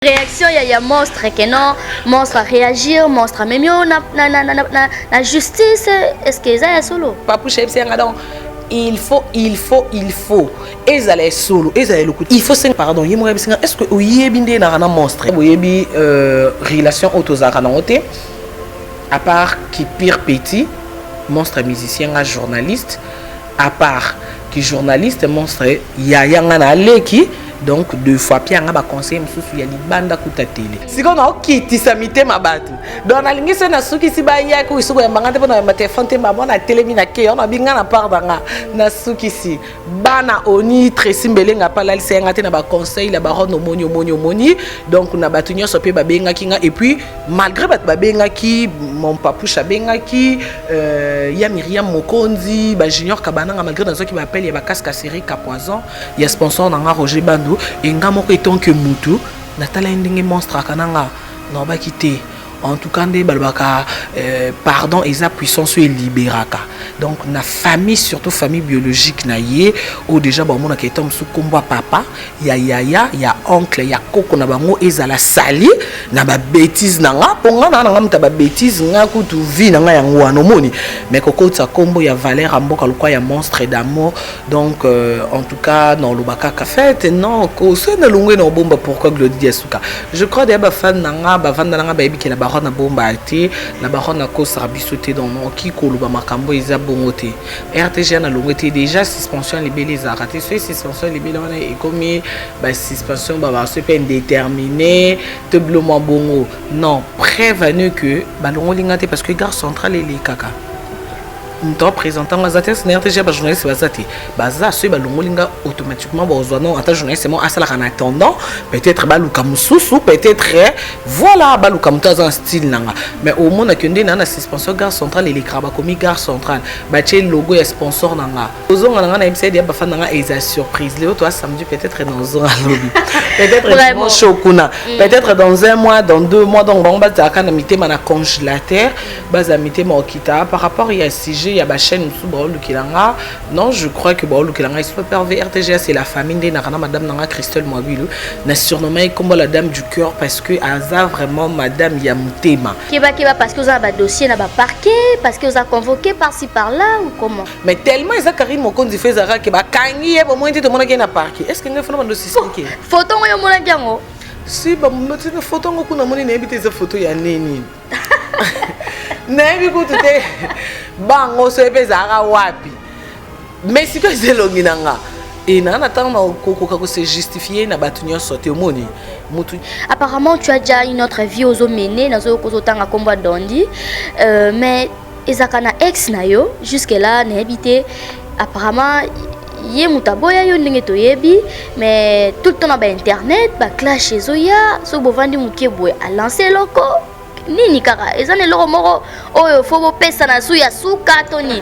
Réaction ya monstre que non, monstre a réagir, monstre amemi yo na justice, est ce que eza ya solo? Papouche ayebisi yanga, donc il faut, il faut, il faut ezala ya solo, ezala eloko, il faut senga pardon. Ye moko ayebisi nga: est ce que oyebi nde naka na monstre? Boyebi relation oyo tozalaka nango te, à part ki pire petit monstre musicien, nga journaliste. À part ki journaliste, monstre yaya nga na aleki. Donc deux fois mpe yanga baconseil mosusu ya libanda kuta tele. Sikoyo naokitisa mitema bato, donc nalingi so nasukisi bayaki oyo soki oyambanga te mpo na yamba telefone te, mamo natelemi na ke wana binga na part nanga. Nasukisi bana oni Tracy Mbelenga mpe alalisa yanga te na baconseil ya baronde. Omoni, omoni, omoni. Donc na bato nyonso mpe babengaki nga, et puis malgré bato babengaki, mon papouche abengaki, ya Miriam Mokonzi, bajunior Kabananga, malgré nazwaki baappel ya bakaske série Capoison ya sponsor na nga Roger Bandu. Enga moko etonke mutu natala ye ndenge monstre aka na nga, nalobaki te. En tout cas, nde balobaka pardon eza puissance oyo elibéraka. Donc na famille, surtout famille biologique na ye oyo déjà bamonaka eta mosusu nkombo ya papa, ya yaya, ya oncle, ya koko na bango ezala sali na babêtise na nga, mpo nga na nga moto ya babêtise. Nga kutu vie na nga yango wana omoni, mais kokotisa nkombo ya valeur ya mboka lokwa ya monstre d'amour. Donc en tout cas naloba kaka fête non so nalongwe na obomba. Pourquoi Glodi Diasuka? Je crois deya bafan na nga, bavanda na nga, bayebi ke na baron na bomba te, na baron nakosaka biso te. Donc oki koloba makambo eza bongo te. RTG nalongwe te. Déjà suspension ya libele ezalaka te. Soki suspension ya libele wana ekomi basuspension babaso mpe indéterminé to bilo mwa bongo, non, preuve ane que balongoli nga te, parce que gare centrale elekaka, moto apresente ngo aza te na RTG, bajournaliste baza te. Baza soki balongoli nga, automatiquement bozwa non, ata journaliste mo asalaka na attendant, peut-être baluka mosusu, peut-être voilà, baluka moto aza na style na nga. Mais omonaki nde na suspension, gare centrale elekaka, bakomi gare centrale, batie logo ya sponsor na nga. Ozonga na nga, nayebisa ye deya bafan na nga eza surprise. Lelo toa samedi, peut-être nazonga lobi, peut-être dimanche okuna, peut-être dans un mois, dans 2 mois. Donc bango bazalaka na mitema na congélateur, bazala mitema okita. Par rapport ya sujet ya bachaîne mosusu baolukela nga, non, je crois que baolukela nga isipo perv. RTGA, c'est la famille. Nde naka na madame nanga Christelle Mwabilu, na surnommé kombo la dame du cœur, parce que aza vraiment madame ya motema. Kebakeba, parce que oza na badossier na baparquet, parce que oza convoqué par-ci par-là ou comment? Mais tellement eza Karine Mokonzi, fo ezalaka ke bakangi ye bomoi te. Tomonaki ye na parquet. Est ce que ngai fona bando sisike? Photo ngo yo omonaki yango? Si, bamotina photo ngo kuna, moni, nayebi te eza photo ya nini, nayebi kutu te bango so mpe ezalaka wapi. Mais sikoyo eza elongi na nga e naa na ntango nakokoka kose justifier na bato nyonso te. Omoni mutu. Apparemment tu as déjà une autre vie ozomene, nazoyoka ozotanga nkombo ya Dondi, mais ezalaka na ex na yo jusque là nayebi te. Apparemment ye moto aboya yo ndenge toyebi, mais tout le temps na bainternet baclash ezoya. Soki bovandi moke boye, alance eloko nini kaka, eza na eloko moko oyo fo bopesa na su ya suka to nini?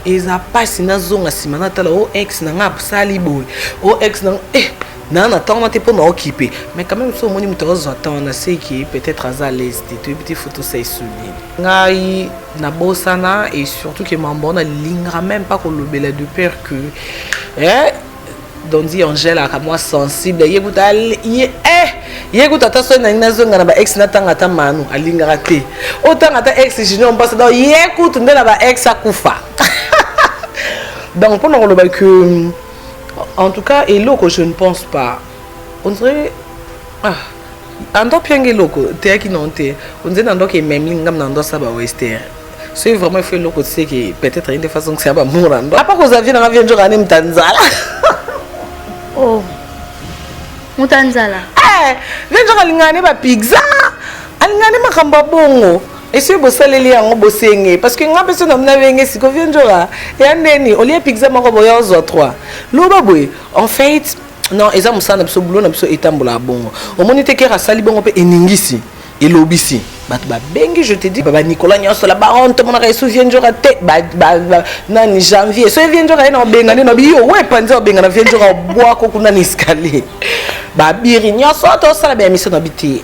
Eza mpasi nazonga nsima natala o ex na nga asali boye, o ex na nga naa na ntango na te mpo na okipe. Mais quand même, so omoni moto azozwa ntango na seki, peut-être aza à l'aise te. Toyebi te, foto sa esonini ngai nabosana. Et surtout ke mambo wana nalingaka même pas kolobela, de peur que Dondi Angèle aka mwa sensible. Ye kuta ye, ye kuta ata soki nangi nazonga na ba ex, natanga ata manu alingaka te, otanga ata ex junior mpasa. Donc ye kutu nde na ba ex akufa. Donc mpona koloba que en tout cas eloko, je ne pense pas. On dirait, ah, ando pianga eloko teyaki non te. On dirait nandoki ememli ngam na ndo asala bawester. Soki vraiment il faut eloko tiseke, peut-être inde façon que bamour na ndo apa kozwa vie nanga vie nzoka ne muta nzala. Oh, moto ya nzala? Vie nzoka alingaka ne bapizza, alingaka ne makambo ya bongo. Esi bosaleli yango bosenge, parce que nga mpe so na mina benge siko vie nzoka ya ndeni olie pizza moko boye, ozwa 3 loba boye. En fait non, eza mosala na biso, boulot na biso etambolaka bongo. Omoni te kere asali bongo mpe eningisi, elobisi bato babengi. Je te dis, banicolas nyonso la baronne tomonaka esu vie nzoka te. Nani janvier so vie nzoka ye na obenga nde na biyo we panzi obenga na vie nzoka obwako kuna na escalier. Babiri nyonso tosala baémission na bi te,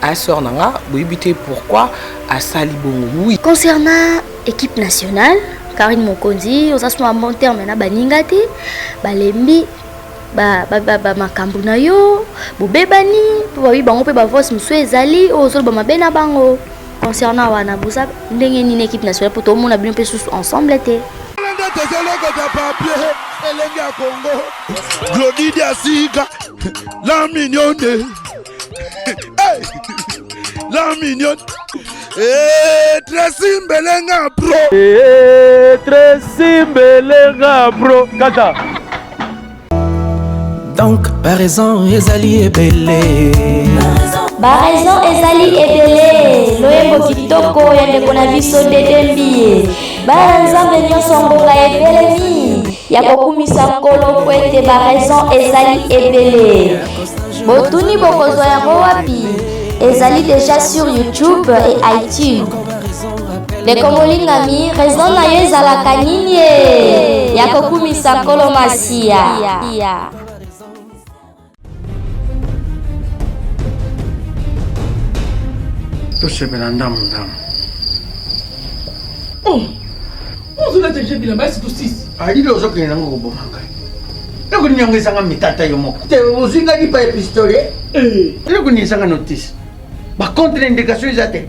asœur na nga boyebi te pourquoi asali bongo, oui. Concernant équipe nationale, Karine Mokonzi, oza suma bon terme na baninga te, balembi. Ba ba ba, ba makambo na yo bobebani mpo babi bango mpe ba voice mosusu ezali oyo ozoloba mabe na bango concernant wana boza ndenge nini équipe nationale mpo tomona bino mpe susu ensemble te. Nde tozolokota papier elenge ya Congo Glody Diasika la mignonne hey! La mignonne hey, Tracy Mbelenga bro hey, Tracy Mbelenga bro kata Donc ba raison ezali ebele. Ba raison ezali ebele. Loyembo kitoko ya ndeko na biso Dede Mbiye. Bana Nzambe nyonso ngonga ebelemi ya kokumisa Nkolo mpo ete ba raison ezali ebele. Botuni bokozwa yango wapi? Ezali deja sur YouTube et iTunes. Ndeko molingami, raison na yo ezalaka nini e? Ya kokumisa Nkolo Masiya. Tosepela ndambu ndambu. Oh! Ozolata deja bilamba esi tosisi. Alili ozokende nango koboma ngai. Eloko nini yango ezanga mitata yo moko. Te ozwi ngai lipa ya pistolet. Eh. Eloko nini ezanga notice. Ba contre indication eza te.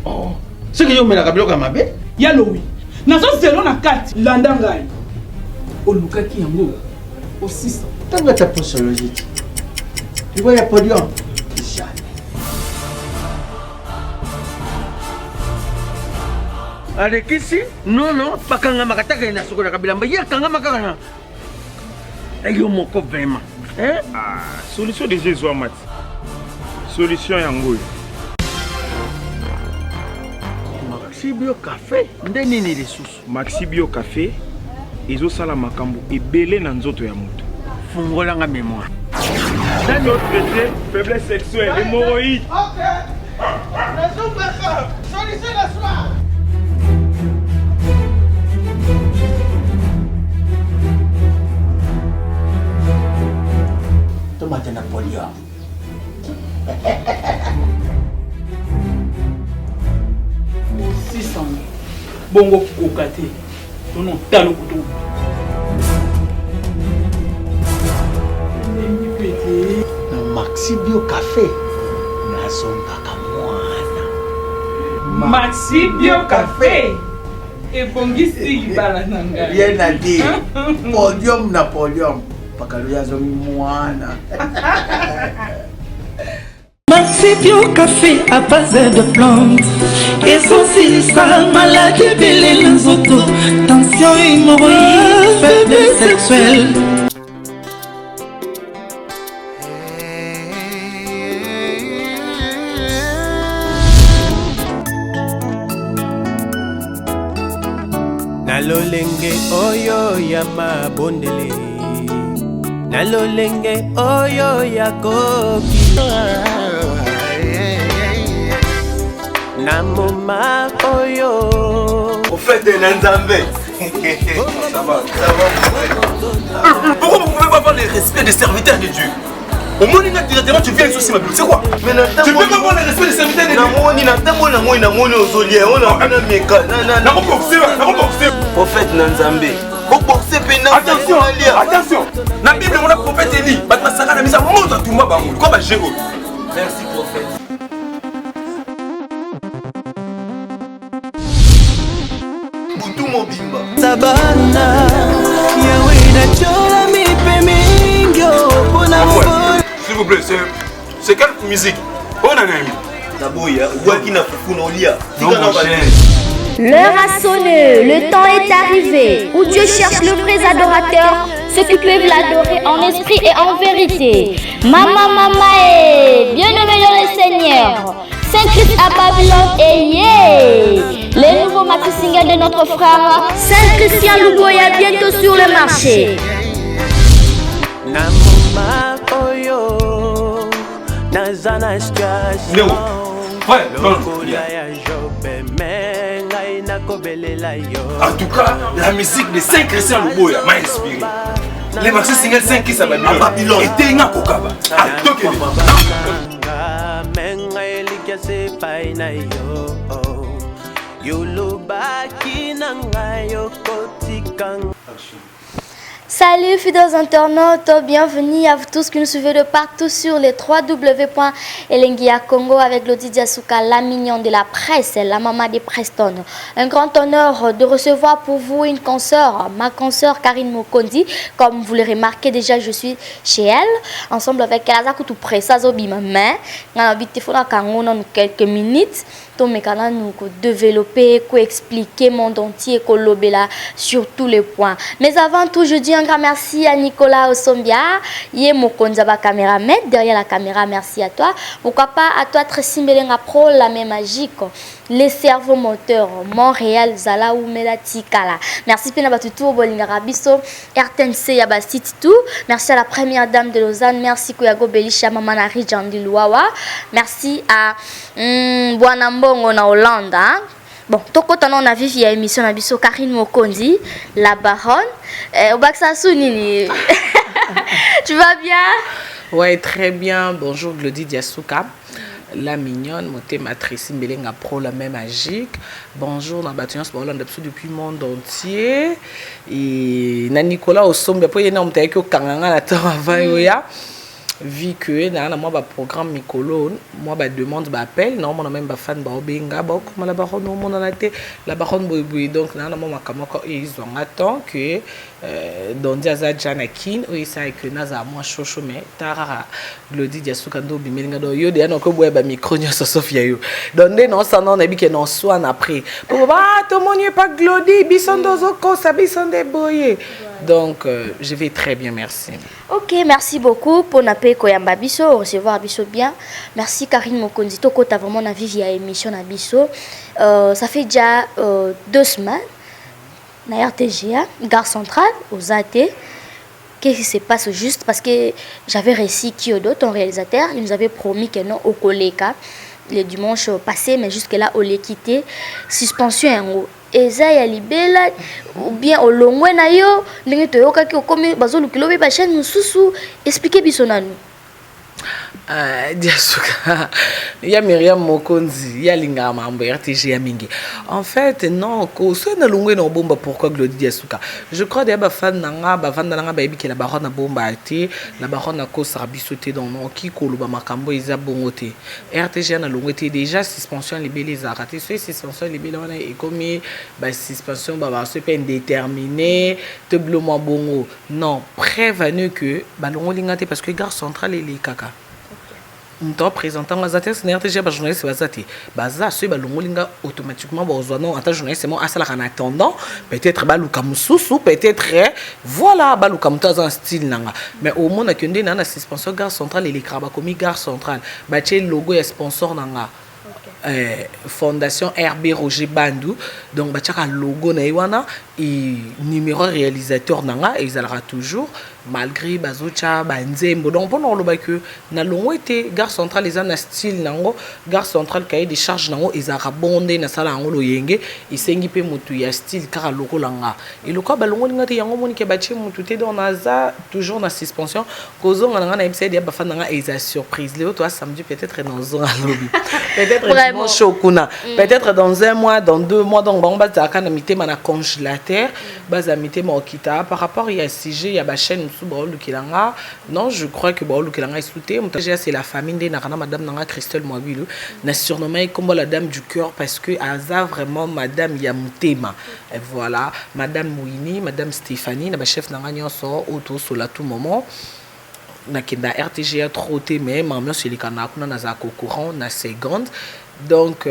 Oh. Soki yo omelaka biloko ya mabe. Ya lowi. Nazo zelo na kati. Landa ngai. Olukaki yango osisa. Ntango ata posologie te. Liwa ya podium. Jamais. Alekisi nono bakangamaka taka ye nasukolaka bilamba ye akangama kaka na yo moko vraiment eh? Ah, solution deja ezwama ti solution yango oyo. Maxi Bio Cafe nde nini lisusu? Maxi Bio Cafe ezosala makambo ebele na nzoto ya moto. Fungola nga memoire. Traité faiblesse sexuelle, hémorroïde. Ok. Nazobaka. Solution na soir. Tomate na polio. Osisango bongo koka te tono talo kutu na Maxi Bio Cafe nazongaka mwana. Maxi Bio Cafe ebongisi libala na ngai. Rien à dire. Podium na podium. Pakalo azongi mwana. Maxi Bio Café à base de plantes ezosilisa maladi ebele na nzoto tension hémorroïde faiblesse sexuelle. Na lolenge oyo ya mabondeli, na lolenge oyo ya koki, na moma oyo Prophète na Nzambe. Ça va, ça va. Pourquoi vous pouvez pas avoir le respect des serviteurs de Dieu? Omoni nga directement, tu viens ici ma c'est quoi? Tu peux pas avoir le respect des serviteurs de Dieu. Namoni natamboli namoni namoni ozolia ona na meka nakoboxe nakoboxe. Prophète na Nzambe boboxe mpe na attention attention na Bible mona prophète Eli bato basaka na misa moto atumba bango kwa ba jeu. Merci prophète. Butu mobimba. Sabana yawe natyola mipe mingi mpona S'il vous plaît, c'est quelle musique? On a même. Naboya, obwaki na fufu na olia. Tika na ba L'heure a sonné, le temps est arrivé où Dieu cherche le vrai adorateur, ceux qui peuvent l'adorer en esprit et en vérité. Mama, mama, eh, bien-aimé dans le Seigneur, Saint Christ à Babylone et yeah! Les nouveaux maxi singles de notre frère Saint Christian Luboya bientôt sur le marché. Na moma oyo naza na situation lokola ya Jobe me ngai nakobelela yo. En tout cas, la musique de Saint Christian Luboya m'a inspiré. Les maxi singles Saint Christ à Babylone. Babylone. Et Tenga Kokaba. Ah, tokele. Me ngai elikya se epai na yo yolobaki na ngai okotika. Salut fidèles internautes, bienvenue à vous tous qui nous suivez de partout sur les www.elengia Congo avec Lodi Diasuka, la mignonne de la presse, la maman des Preston. Un grand honneur de recevoir pour vous une consoeur, ma consoeur Karine Mokondi. Comme vous le remarquez déjà, je suis chez elle, ensemble avec elle. Aza kutu presse, azobima mais, quelques minutes. Tomeka nanu kodévelopper, koexpliquer monde entier, kolobela sur tous les points. Mais avant tout, je dis un grand merci à Nicolas Osombia, ye mokonzi ya caméraman derrière la caméra. Merci à toi. Pourquoi pas à toi, Tracy Mbelenga Pro, la main magique, les cerveaux moteurs, Montréal, Zala Oumela Tikala. Merci mpe na bato tout bolingaka biso, RTNC ya basite tout. Merci à la première dame de Lausanne. Merci Koyago Belisha, Maman Nari Jandi Luawa. Merci à Bwana Mbongo na Hollande. Hein? Bon, tokota na vif ya émission na biso. Karine Mokonzi, la baronne. Obakisa su nini? Tu vas bien? Ouais, très bien. Bonjour Glody Diasuka, la mignonne, motema Tracy Mbelenga Pro, la même magique. Bonjour na bato nyonso baolanda biso depuis monde entier. Et na Nicolas Osombe, po ye na moto ayaki okanga nga na temps avant oya. Vu que na mwa baprogramme mikolo, mwa bademande, baappel, naomona même bafan baobenga, baokoma la baronne omonana te, la baronne boyeboye. Donc naa na mwa makambo moko oyo ezwanga temps que Dondi aza ja na Kine, oyo esala ke nazala mwa shosho. Mais ta kaka Glodi Diasuka nde obimeli nga. Donc yo deya nakoboya bamicro nyonso sauf ya yo. Donc nde naosana, nayebi ke naoswana après po ba tomoni epa Glodi, biso nde ozokosa biso nde boye. Donc je vais très bien, merci. Ok, merci beaucoup pour na pe koyamba biso, recevoir biso bien. Merci Karine Mokonzi. Tokota vraiment na vif ya émission na biso. Ça fait déjà 2 semaines na RTGA, gare centrale, aux AT. Qu'est-ce qui se passe au juste? Parce que j'avais réussi Kyodo, ton réalisateur, il nous avait promis que non, okoleka le dimanche passé, mais jusque-là, oleki te. Suspension yango eza ya libela ou bien olongwe na yo ndenge toyokaki, okomi bazolukila obe bachaîne mosusu? Explique biso nanu. Diasuka ya Miriam Mokonzi, ye alingaka makambo ya RTG ya mingi. En fait non, soki nalongwe na obomba, pourquoi Glodi Diasuka? Je crois deya bafan na nga, bavanda na nga, bayebi ke la baronne abomba te, la baronne akosaka biso te. Donc noki koloba makambo eza bongo te. RTG nalongwe te. Déjà suspension libele ezalaka te. Soki suspension libele wana ekomi basuspension babaso mpe indéterminé to bilo mwa bongo, non. Preuve que balongoli nga te, parce que gare centrale elekaka, moto apresente ngo aza te na RTG, bajournaliste baza te. Baza soki balongoli nga, automatiquement bazwa non, ata journaliste mo asalaka na attendant, peut-être baluka mosusu, peut-être voilà, baluka moto aza na style na nga. Mais omonaki nde na suspension, gare centrale elekaka, bakomi gare centrale, batie logo ya sponsor na nga, fondation RB Roger Bandu. Donc batiaka logo na ye wana e numéro réalisateur na nga ezalaka toujours, malgré bazotya banzembo. Donc mpona koloba ke nalongwe te, gare centrale eza na style nango. Gare centrale, cahier de charge nango ezalaka bongo nde nasala yango. Loyenge esengi mpe motu ya style kaka lokola nga. Eloko balongoli nga te, yango monike batie motu te. Donc naza toujours na suspension. Kozonga na nga, nayebisa ede ya bafan na nga, eza surprise. Lelo toa samedi, peut-être nazonga lobi, peut-être dimanche okuna, peut-être dans un mois, dans 2 mois. Donc bango bazalaka na mitema na congélateur, bazala mitema okita. Par rapport ya sujet ya bachaîne mosusu baolukela nga, non, je crois que baolukela nga esu te. Moto c'est la famille nde naka na madame nanga Christelle Mwabilu, na surnommé kombo la dame du cœur, parce que aza vraiment madame ya motema. Et voilà, madame Winnie, madame Stéphanie, na bachef nanga nyonso oyo tosola tout moment. Nakenda RTGA trop te, mais makambo nyonso elekana kuna, nazalaka au courant na seconde. Donc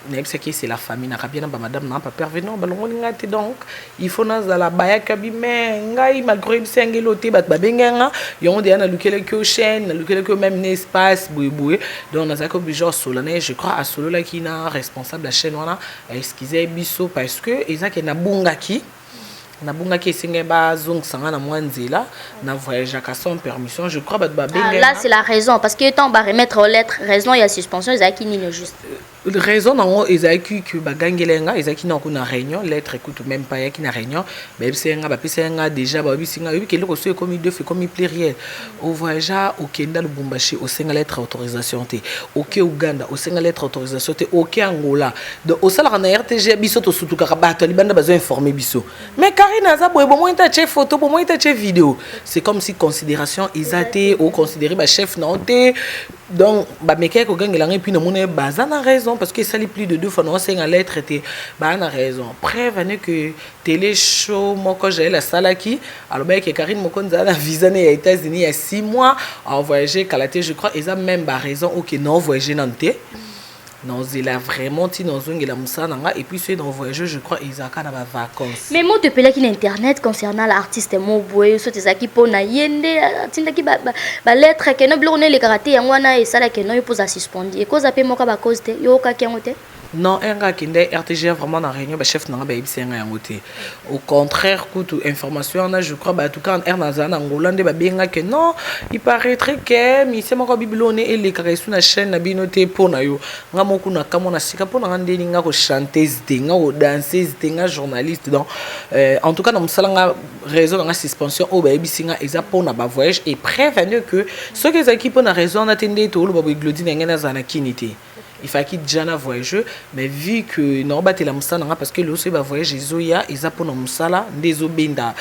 nayebisaki c'est la famille, naka bien na bamadame na papa Hervé. Non, balongoli ngai te. Donc il faut nazala bayaka bi mais ngai, malgré yebisa yangeli te, bato babengai nga yango deya, nalukelaki yo chaîne, nalukelaki yo même na espace boyeboye. Donc nazalaki obligé asola na ye. Je crois asololaki na responsable ya chaîne wana, aexcuse biso parce que ezaki nabungaki, nabungaki, esengai bazongisa nga na mwa nzela na voyageaka sans permission. Je crois bato babengai. Là c'est la raison, parce que tant ba remettre aux lettres, raison ya suspension ezalaki nini juste? Raison nango ezalaki que bagangela nga, ezalaki na kuna réunion, lettre kutu même pas, eyaki na réunion, bayebisa nga, bapesa nga déjà, bayebisi nga: oyebi ke eloko so ekomi deux fois, ekomi pluriel. Ovoyagea, okenda Lubumbashi, osenga lettre autorisation te, oke Uganda, osenga lettre autorisation te, oke Angola. Donc osalaka na RTG, biso tosutukaka, bato ya libanda bazoinforme biso. Mais Karine aza boye, bomoi te atie photo, bomoi te atie vidéo, c'est comme si considération eza te, oconsidéré bachef na yo te. Donc bamekaki kogangela ngai, puis namoni baza na raison, parce que esali plus de deux fois naosenga lettre te. Baa na raison. Preuve ane que télé show moko Jael asalaki, alobaki ke Karine Mokonzi aza na visa ne ya États-Unis ya 6 mois, avoyage kala te. Je crois eza même baraison oke naovoyage nanu te, naozela vraiment ntina ozongela mosala na nga. Et puis soki na voyage, je crois ezalaka na bavacances. Mais moto epelaki na internet concernant l'artiste mo boye, soki ezalaki mpo na ye nde atindaki balettre keno biloko no elekaka te, yango wana esalaki no yo mpoza suspendi, ekoza mpe moko bacause te, yo okaki yango te? Non, nga akende RTG vraiment na réunion, bachef na nga bayebisi nga yango te. Au contraire kutu, information wana, je crois bato kaka r nazala na Ngola nde babengaki: non, il paraîtrait ke mise moko bibilo ne elekaka esu na chaîne na bino te. Mpo na yo nga moko na kamwa na sika, mpo na nga ndeni nga kochanteuse te, nga kodanseuse te, nga journaliste. Donc en tout cas na mosala nga, raison na nga suspension oyo bayebisi nga eza mpo na bavoyage. Et preuve ane que soki ezalaki mpo na raison wana te, nde toloba boye Glodi na ngai nazala na kini te, il fallait déjà na voyage. Mais vu que naobatela mosala na nga, parce que lelo soki bavoyage ezoya, eza mpona mosala nde ezobenda,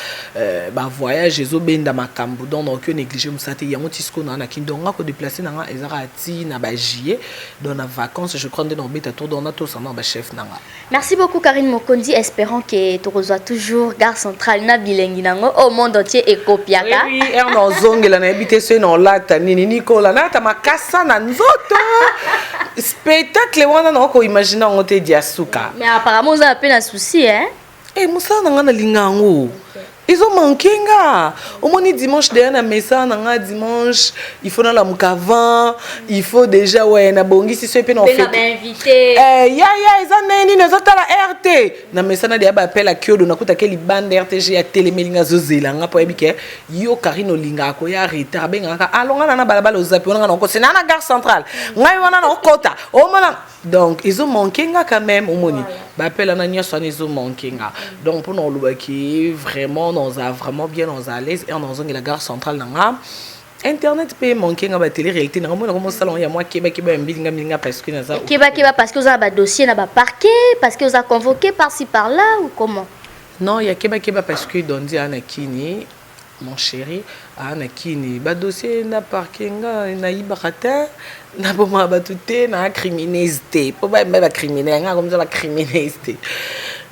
bavoyage ezobenda makambo. Donc nakoki onéglige mosala te. Yango ti sikoyo naa na kini. Donc nga kodéplace na nga ezaka ti na bajuillet, donc na vacances, je crois, nde na obeta tour. Donc natosana na bachef na nga. Merci beaucoup, Karine Mokonzi. Espérons que tokozwa toujours Gare Centrale na bilengi nango au monde entier ekopiaka. Oui, ere na ozongela, nayebi te soki na olata nini. Nikola nalata makasa na nzoto, spectacle wana na okoimagine yango te, dia suka. Mais apparemment oza mpe na souci, hein? E, mosala na nga, nalinga yango, ezomanke nga. Omoni dimanche deya na mesa na nga, dimanche il faut nalamuka avant, il faut déjà ouais nabongisi so mpe na Benga bainvité. Ya eza ndenge nini, ezotala rt na mesa na deya bapela kiodo, nakutaki libanda RTG, atelemeli nga, azozela nga, mpo ayebi ke yo Karine olingaka koya retard. Abengaka alonga na balabala, ozapi wana, nga nakokota na Gare Centrale, ngai wana nakokota omona. Donc ezomanke nga quand même. Omoni bapela na nyonso wana ezomanke nga. Donc mpona olobaki vraiment naza vraiment bien, naza à l'aise ere nazongela Gare Centrale na nga. Internet mpe manke nga, batélé réalité nanga mona komosala ya mwa kebakeba ya mbilinga mbilinga, parce que naza Kebakeba parce que oza na badossier na baparquet, parce que oza convoqué par-ci par-là ou comment? Non, ya kebakeba parce que Dondi aa na kini, mon chéri aa na kini. Badossier na parquet, nga nayibaka te, nabomaka bato te, naa criminese te, mpo bayemba bacriminel, nga komisa bacriminese te.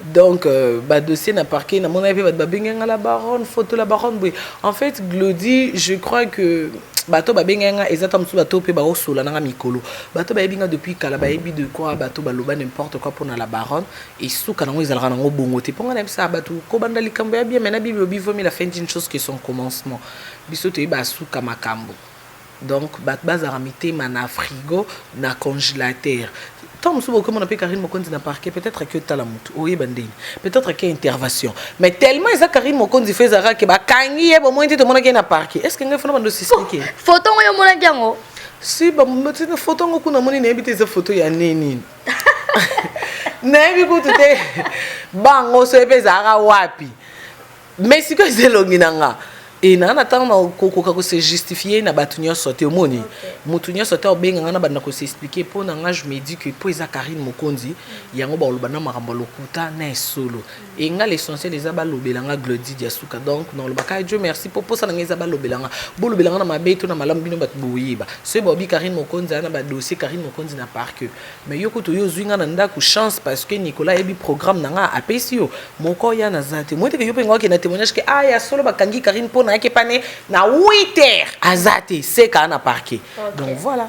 Donc badossier na parquet, namona mpe bato babenge nga la baronne, photo la baronne boye. En fait Glodi, je crois que bato babenge nga eza ta mosusu, bato mpe baosola nanga mikolo, bato bayebi nga depuis kala, bayebi de quoi. Bato baloba n'importe quoi mpona la baronne, esuka nango ezalaka nango bongo te. Mpo nga nayebisaka bato kobanda likambo ya bien, mai na Bible obi vaut mieux la fin d'une chose que son commencement. Biso toyeba asuka makambo. Donc bato bazalaka mitema na frigo, na congélateur. Ntango mosusu bokomona mpe Karine Mokonzi na parquet, peut-être ke otala motu oyeba ndeni, peut-être ke intervention, mais tellement eza Karine Mokonzi, fo ezalaka ke bakangi ye bomoi te. Tomonaki ye na parquet, est ce que ngai fona bando suspeke? Photo ngo yo omonaki yango? Si, photo ngo kuna moni, nayebi te eza photo ya nini, nayebi kutu te bango so mpe ezalaka wapi. Mais sikoyo eza elongi na nga e naa na ntango nakokoka kose justifier na bato nyonso te. Omoni motu nyonso te obenganga na banda kose expliquer. Mpo na nga, je me dis que mpo eza Karine Mokonzi, yango baloba na makambo ya lokuta na esolo e nga l'essentiel eza balobela nga Glodi Diasuka. Donc nalobaka Dieu merci, mpo mposa na nga eza balobela nga, bolobela nga na mabe to na malamu, bino bato boyeba. Soki baobi Karine Mokonzi aza na badossier, Karine Mokonzi na parquet, mais yo kutu yo ozwi nga na ndako, chance, parce que Nicolas ayebi programme na nga, apesi yo moko ya naza te. Moi teke yo mpe nga okende na témoignage ke ah, ya solo bakangi Karine mpo nayaki pane na 8 heures, aza te seka na parquet. Donc voilà.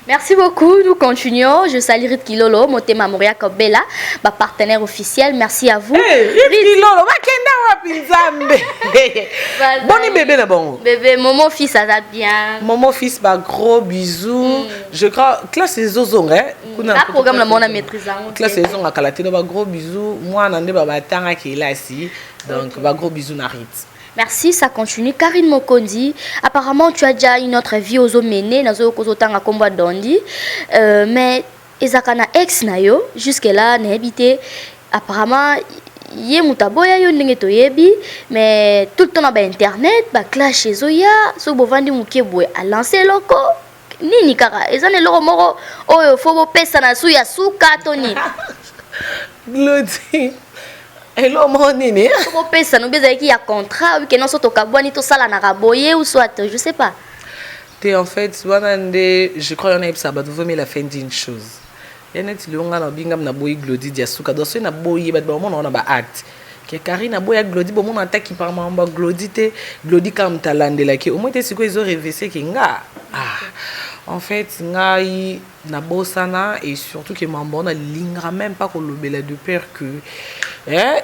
Merci beaucoup. Nous continuons. Je salue Rit Kilolo, Motema Moria Kobela, ma partenaire officiel. Merci à vous. Hey, Rit Kilolo, bakenda wapi nzambe? Boni bébé na bango? Bébé, Momo fils, ça va bien. Momo fils, bah gros bisous. Je crois classe ezozonga, hein? Kuna la programme la mona maîtrise. Classe ezonga kala te, ba gros bisous. Mwana nde ba batanga kelasi. Donc ba gros bisous na Rit. Merci, ça continue. Karine Mokonzi, apparemment tu as déjà une autre vie aux menées, nazo kozotanga kombo Dondi. Mais Ezalaka na ex na yo jusque là nayebi te, apparemment ye moto aboya yo ndenge toyebi, mais tout le temps na ba internet ba clash ezoya. Soki bovandi moke boye, alance eloko nini kaka, eza na eloko moko oyo fo bopesana su ya suka to nini? Glodi, eloko moko nini? Fo bopesana obi ezalaki ya contrat obi ke nyonso tokabwani, tosalanaka boye ou soit je sais pas. Te, en fait wana nde je crois wana yebisaka bato vaut mieux la fin d'une chose. Ya neti lelo nga na bingam na boyi Glodi dia suka, donc soki naboyi ye, bato bamona wana ba acte ke Karine aboya Glodi, bomona ata kipaka makambo ya Glodi te. Glodi kaka moto alandelaki omoi te. Sikoyo ezo revese ke nga, ah, en fait ngai nabosana et surtout ke mambo wana nalingaka même pas kolobela de peur que, eh,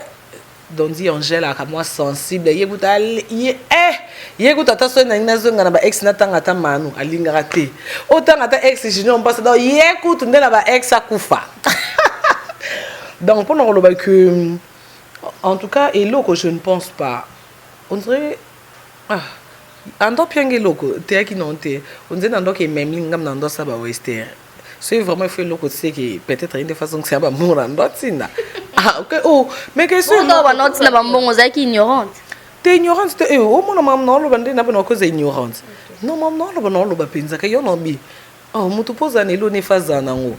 Dondi Angèle aka mwa sensible. Ye kuta ye, eh, ye kuta ata soki nangi nazonga na ba ex, natanga ata manu alingaka te, otanga ata ex junior mpasa. Donc ye kutu nde na ba ex akufa. Donc mpona koloba que en tout cas eloko, je ne pense pas. On dirait, ah, ando pianga eloko teyaki non te. On dirait na ndoki ememli ngam na ndo asala ba western. Soki vraiment il faut eloko tiseke, peut-être ye nde façon ya bamour na ndo atinda. Ah ok, oh, mais question. Bongo bana otinda bambongo, ozalaki ignorante? Te, ignorante te. Eh, omona makambo na oloba nde na bana bakoza ignorante. Non, makambo na oloba, na oloba mpenza ka yo na bi. Oh, motu mpo ozala na eloni, efa azala nango.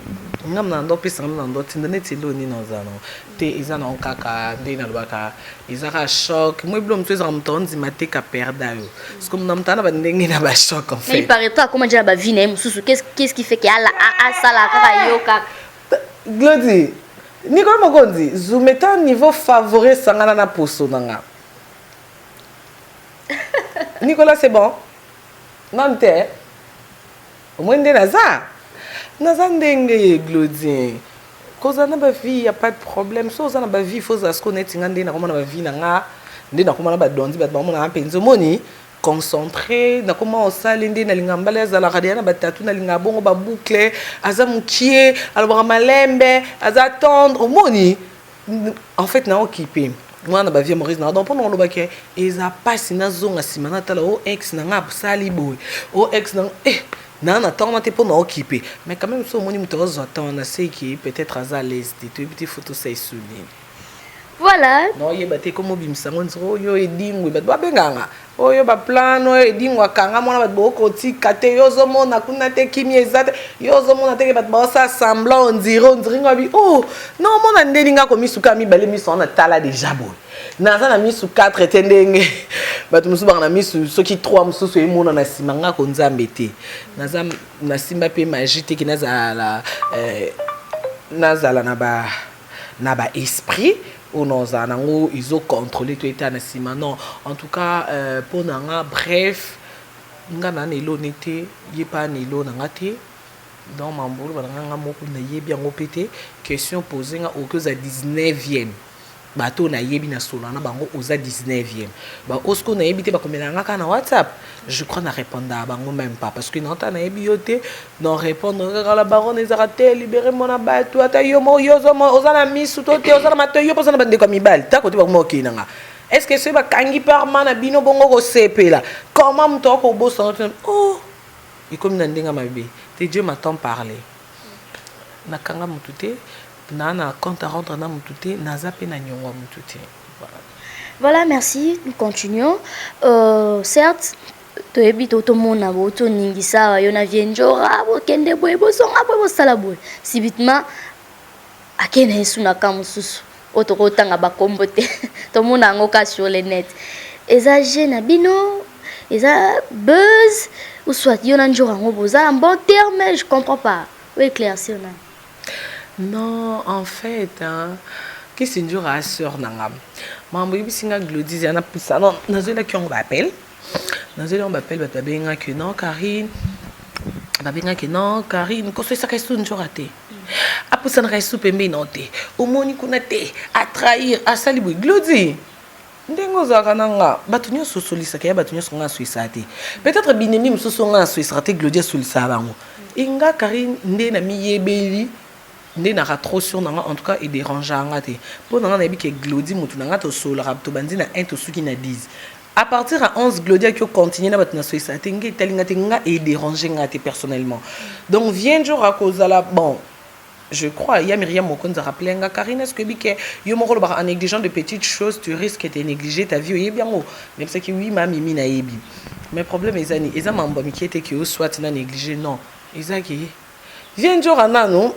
Ngam na ndo opesa ngam na ndo tinda neti eloni na ozala nango te. Eza nango kaka nde nalobaka, eza kaka choc. Moi bilo mosusu ezaka moto aondima te ka perda yo, parce que na moto ana bandenge na bachoc en Mais il fait. paraît akoma déjà na bavie na ye mosusu. Qu'est-ce qui fait ke ala asala kaka yo kaka? Glodi Nicolas Mokonzi zumeta niveau favori esangana na poso na nga. Nicolas, c'est bon nanu te. Omoi nde naza ndenge Glodien kozala na bavie, ya pas de problème. So oza na bavie, fo ozala siko neti nga nde nakoma na bavie na nga, nde nakoma na badondi, bato bamonaka mpenza. Omoni concentré nakoma osali nde nalinga mbala azalaka deya na batatu, nalingaka bongo baboucle, aza mokie, alobaka malembe, aza tendre. Omoni, en fait na okipe mwana na bavie Maurice na. Donc mpona olobaki eza mpasi, nazonga nsima natala o ex na nga asali boye, o ex na eh, naa na temps wana te mpo na okipe. Mais quand même so omoni moto azwa temps wana, seki peut-être aza à l'aise te. Toyebi te, foto sa esunini. Voilà. Naoyeba te komo obimisa yango nzoko oyo edingwe, bato babenganga oyo baplan oyo edingwe akanga mwana, bato bokotika te. Yo ozomona kuna te, kimi eza te. Yo ozomona teke bato baosala semblant, ondire nga bi. Oh naomona ndeni nga komisuka mibale miso wana. Tala déjà boye, naza na misu 4 te, ndenge bato mosusu baka na misu soki 3 mosusu emona na nsima. Nga ko nzambe te, naza nasimba mpe magie te ke nazala, nazala na ba esprit oyo nazala nango ezocontrôle to eta na nsima. Non, en tout cas mpo na nga, bref, nga na na eloni te, ye mpa na elo na nga te. Donc mambo oloba na nga, nga moko nayebi yango mpe te. Question pose nga, okoki ozala 19e bato oyo nayebi na solo na bango, oza 19e baosko nayebi te. Bakomela nga kaka na WhatsApp, je crois na répondaka bango même pas, parce que naota nayebi yo te. Na répondre kaka la baronne ezaka te, libéré mona bato. Ata yo moko, yo oza na misu to te, oza na matoi, yo mpo oza na bandeko ya mibali ta kote bakoma okei na nga. Est ce que soki bakangi parma na bino bongo kosepela, comment moto akobosana te? Oh, ekomi na ndenge mabe te. Dieu m'a tant parlé, nakanga motu te, naa na compte à rendre na motu te, naza mpe na niongo ya motu te. Voilà. Voilà, merci. Nous continuons. Certes, toyebi to tomona bo toningisa yo na vie njora, bokende boye, bozonga boye, bosala boye. Subitement akei na ye su na ka mosusu oyo tokotanga bakombo te, tomona yango ka sur le net. Eza jeu na bino, eza buzz ou soit yo na njora yango boza en bon terme? Je comprends pas, oyo éclaircir na. Non, en fait, hein, kisi njora a sœur na nga. Makambo oyebisi nga Glodis ya na pusa, non, nazwelaki yango baappel, nazweli yango baappel. Bato babengaki non Karine, babengaki non Karine kosoisaka esu njora te, apusanaka esu pembeni nao te, omoni kuna te, atrahir, asali boye. Glodi, ndenge ozalaka na nga, bato nyonso osolisaka ya bato nyonso, nga asolisaka te. Peut-être binemi mosusu nga asolisaka te, Glodi asolisaka bango. Enga Karine nde na miyebeli nde naka trop sûr na nga. En tout cas edérangea nga te. Mpo na nga nayebi ke Glodi motu na nga, tosololaka, tobandi na 1, tosuki na 10. À partir ya 11, Glodi aki ocontinue na bato na solisaka te. Nga etali nga te, nga edérange nga te personnellement. Donc vient jour akozala bon. Je crois, ya Myriam Mokonzi a rappelé nga Karine, est-ce que oyebi ke yo moko olobaka en négligeant de petites choses, tu risques de négliger ta vie, oyebi yango? Nayebisaki oui ma Mimi nayebi. Mais problème eza nini? Eza mambo ya mikie te ke yo soit na négliger, non. Eza ke vieux Ndjora nanu,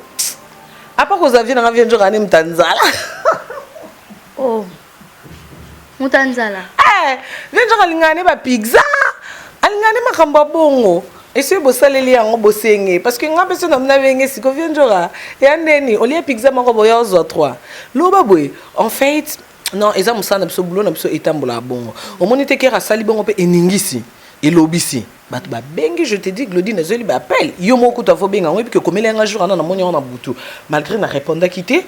à part kozala vieux na nga vieux Ndjora nde moto ya nzala. Oh. Moto ya nzala. Eh, vieux Ndjora alingaka nde ba pizza, alingaka nde makambo ya bongo. Esi bosaleli yango bosenge parce que nga mpe so na mna benge siko vieux Ndjora ya ndeni olie pizza moko boye ozwa 3. Loba boye en fait non eza mosala na biso boulot na biso etambolaka bongo. Omoni te kera asali bongo mpe eningisi elobisi bato babengi je te dis Glody nazweli ba appel yo moko kutu avo benga yango epi okomeli yanga jour wana namoni yango na butu malgré na répondaki te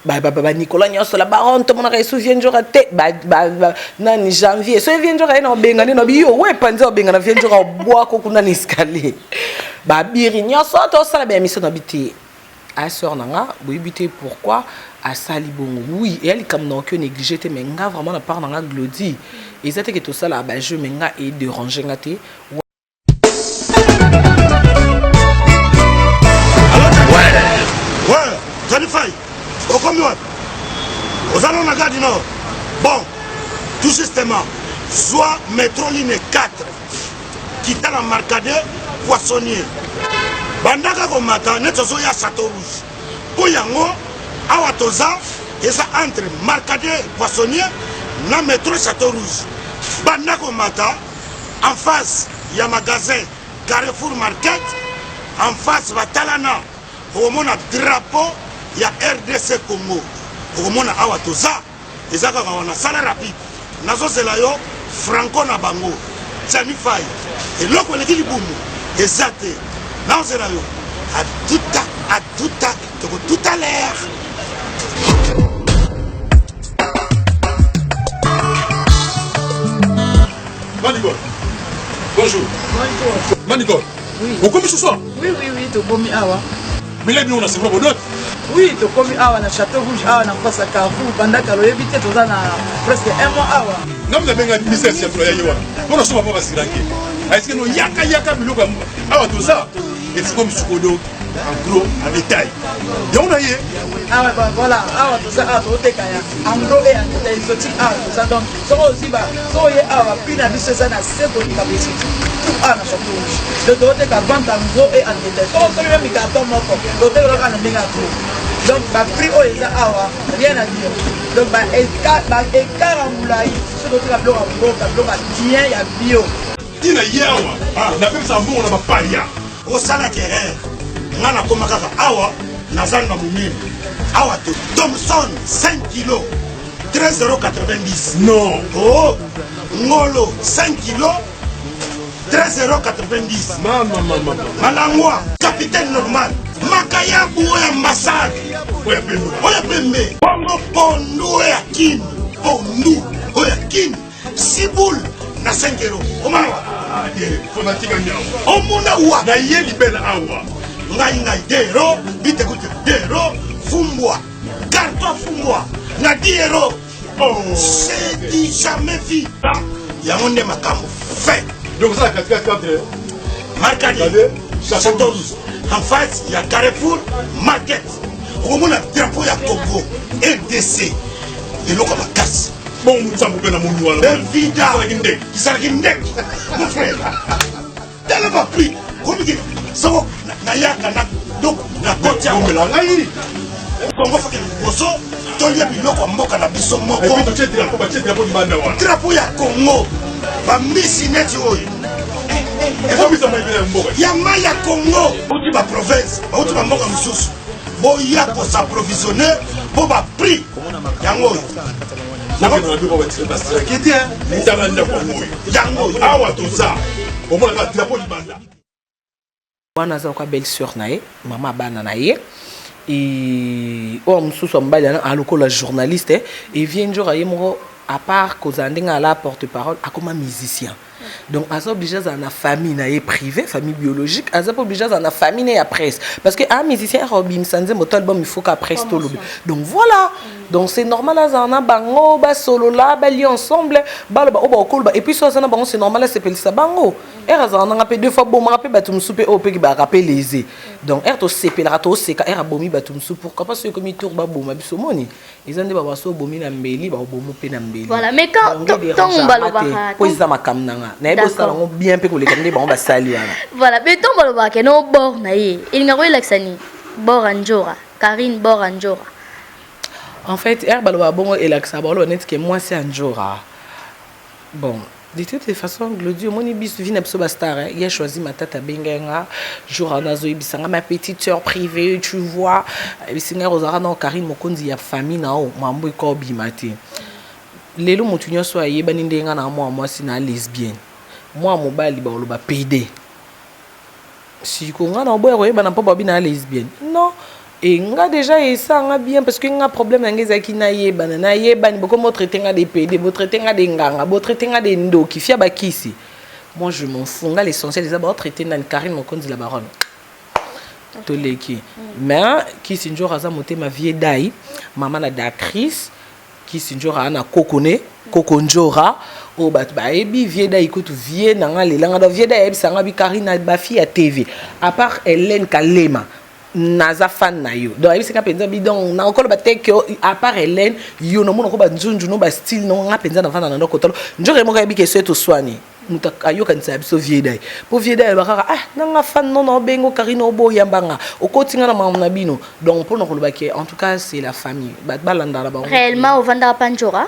ba ba ba Nicolas nyonso la baronne tomonaka esu vieux Ndjora te ba ba ba nani janvier so vieux Ndjora ye na obenga nde na bi yo we panzi obenga na vieux Ndjora obwako kuna na escalier ba biri nyonso tosala ba émission na bi te a sœur na nga boyebi te pourquoi asali bongo oui eya likambo na oki néglige te mais nga vraiment na part na nga Glody eza te ke tosala ba jeu mais nga e déranger nga te. Ouais, Johnny Fay, okomi wapi? Oza nano na gare du Nord? Bon, tout justement, zwa metro ligne 4, kita na Marcadet Poissonnier. Bandaka komata neti ozoya Chateau Rouge. Mpo yango awa toza eza entre Marcadet Poissonnier na metro Chateau Rouge. Banda komata en face ya magasin Carrefour Market, en face batalana, okomona drapeau ya rdc Congo, okomona awa toza eza kaka wana. Sala rapide, nazozela yo franco na bango Gianni Fay, eloko eleki libumu eza te, nazozela yo atuta atuta toko tout à l'heure. Manicole. Bonjour. Bonjour. Manicole. Oui. Okomi ce soir? Oui, oui, oui, tokomi awa. Mais là, on a c'est vraiment bonheur. Oui, tokomi awa na Château Rouge awa na face à Carrefour banda kala oyebi te toza na presque un mois awa. Nga mna benga business ya toya yewa. Pona soma pa basiranke. Est-ce que no yaka yaka biloko awa toza efungami sikoyo en gros en détail yango na ye awa ah, voilà awa toza awa tozoteka ya en gros et en détail exotique awa toza donc soki ozwi ba soki oye awa baprix na biso eza na se koleka baexotique tout awa na chateau rouge donc tozoteka vente en gros et en détail soki osomi meme carton moko totekelaka na ndenge ya gros donc baprix oyo eza awa rien à dire donc baécart ya molai soki toteka biloko ya mboka biloko ya bien ya bio ntina ye awa napesaka mbongo na bapaya Osalaki erreur nga nakoma kaka awa na zando ya monene awa te Thomson 5 kilo 13,90 non oh ngolo 5 kilo 13,90 mama mama malangwa capitaine normal makayabu oyo ambassade oyo pembe bongo pondu oyo ya kin pondu oyo ya kin Siboule na 5 euros. Omona wa? Fanatique nyama. Omona wa? Na ye libela awa. Ngai ngai 2 euros, bite kute 2 euros, fumbwa. Carton fumbwa na 10 euros. Oh. C'est du jamais vu. Yango nde makambo fait. Donc ça la katikati entre Marcadi, Château Rouge, en face ya Carrefour Market. Okomona drapeau ya Congo RDC. Eloko makasi. Bongo mutsambo mpe na moni wana. Bevida. Ezalaki ndenge. Ezalaki ndenge. Mon frère. Tala ba prix. Komiki soko nayaka na donc na koti yango. Omela ngai. Kongo faki liboso tolia biloko ya mboka na biso moko. Et puis totie drapeau, batie drapeau libanda wana. Drapeau ya Congo. Ba mbisi neti oyo. Ekomisa mayi ya mboka. Ya mai ya Congo. Bauti ba province, bauti ba mboka mosusu. Boya ko s'approvisionner po ba prix yango oyo. Yango awa toza omonaka drapeau libanda. Wana aza lokola belle sœur na ye, mama bana na ye. Et oyo mosusu ya mobali wana lokola journaliste et vieux Ndjora ye moko à part kozala ndenge ala porte parole akoma musicien. Donc aza obligé azala na famille na ye privé, famille biologique, aza mpe obligé azala na famille na ye ya presse, parce que un musicien akobimisa nzembo to album, il faut ka presse tolobi. Donc voilà, donc c'est normal azala na bango, basolola, balia ensemble, baloba oyo bakoloba. Et puis so aza na bango, c'est normal asepelisa bango. Ere azala nanga mpe deux fois bomaka mpe bato mosusu mpe oyo mpe baka mpe lésé. Donc ere tosepelaka, toseka, ere abomi bato mosusu, pourquoi pas soki ekomi tour baboma biso? Omoni, eza nde babaso obomi na mbeli, bakobomo mpe na mbeli. Voilà, mais quand ntango balobaka Po eza makambo nanga, nayebi osala yango bien mpe koleka nde bango basali wana. Voilà, mais ntango balobaka ke no bord na ye, elingaka oyelakisa nini? Bord ya Njora, Karine, bord ya Njora. En fait, ere balobaka bongo, elakisaka baloba neti ke mwasi ya Njora. Bon, de toutes les façons, Glodi, omoni biso, vi na biso bastar, ye choisi matata. Abengai nga jour wana, azoyebisa nga: "Ma petite sœur privée, tu vois," ayebisi ngai: "Ozalaka na Karine Mokonzi ya famille na o mambo ekobima te." Lelo motu nyonso ayebani ndenge nga na mwa mwasi na lesbienne, mwa mobali baloba pd. Siko nga na oboya koyebana mpo babi na lesbienne? Non. E nga déjà esanga bien, parce que nga problème na nga ezalaki nayebana, nayebani. Bokomi botraite nga de pd, botraite nga de nganga, botraite nga de ndoki, fia bakisi, moi je m'en fous. Nga l'essentiel eza baotraite nani? Karine Mokonzi la baronne, toleki. Mais Kisi Njor aza motema vie dai mama na d'actrice. Kisi Njora aza na koko ne koko Njora oyo bato bayebi vie dai. Kutu vie na nga lelanga, donc vie dai ayebisanga bi: "Karine, bafille ya TV, à part Hélène Kalema, naza fan na yo." Donc ayebisaka mpenza bi, donc nakokoloba te ke à part Hélène, yo namonako banzunzu no bastyle no. Nga mpenza navanda na ndako tolo Njora moko ayebi ke so toswani, moto ayokanisa biso vie dai, mpo vie dai aloba kaka: "Ah, nanga fan no, na obengo Karine, oboyambanga, okoti nga na makambo na bino." Donc mpona koloba ke en tout cas c'est la famille, bato balandaka bango. Réellement ovandaka pa Njora?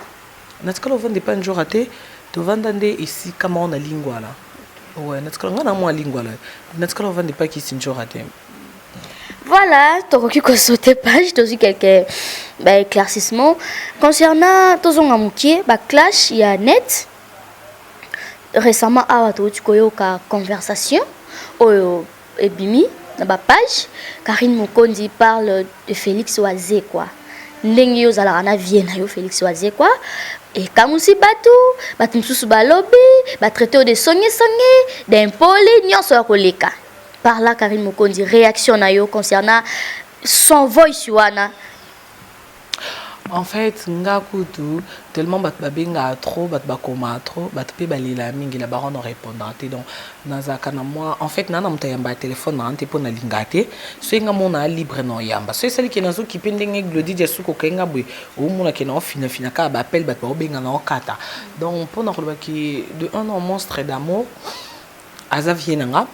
Natikala ovanda epa Njora te. Tovanda nde esika moko na Lingwala. Ouais, natikala nga na mwa Lingwala, natikala ovanda epa Kisi Njora te. Voilà, tokoki kosauter page, tozwi quelques baéclaircissement concernant, tozonga mokie, baclash ya net récemment. Awa touti koyoka conversation oyo ebimi na bapage, Karine Mokonzi parle de Félix Wazekwa, ndenge yo ozalaka na vie na yo Félix Wazekwa. Ekamusi bato, bato mosusu balobi batraite oyo de songesonge, d'impoli, nyonso ya koleka. Par là, Karine Mokonzi, réaction na yo concernant son voice wana? En fait, nga kutu tellement bato babengaka trop, bato bakomaka trop, bato mpe balela mingi na bango, na répondre te. Donc nazalaka na mwa, en fait, naa na moto ayamba ya telefone na nga te, mpo nalingaka te. So nga mona libre na oyamba, so esaliki nazokipe ndenge Glodi dia suki okenga boye, omona ke na ofinafina kaka baappel, bato baobenga na okata. Donc mpona kolobaki de un an, monstre d'amour aza vie na nga,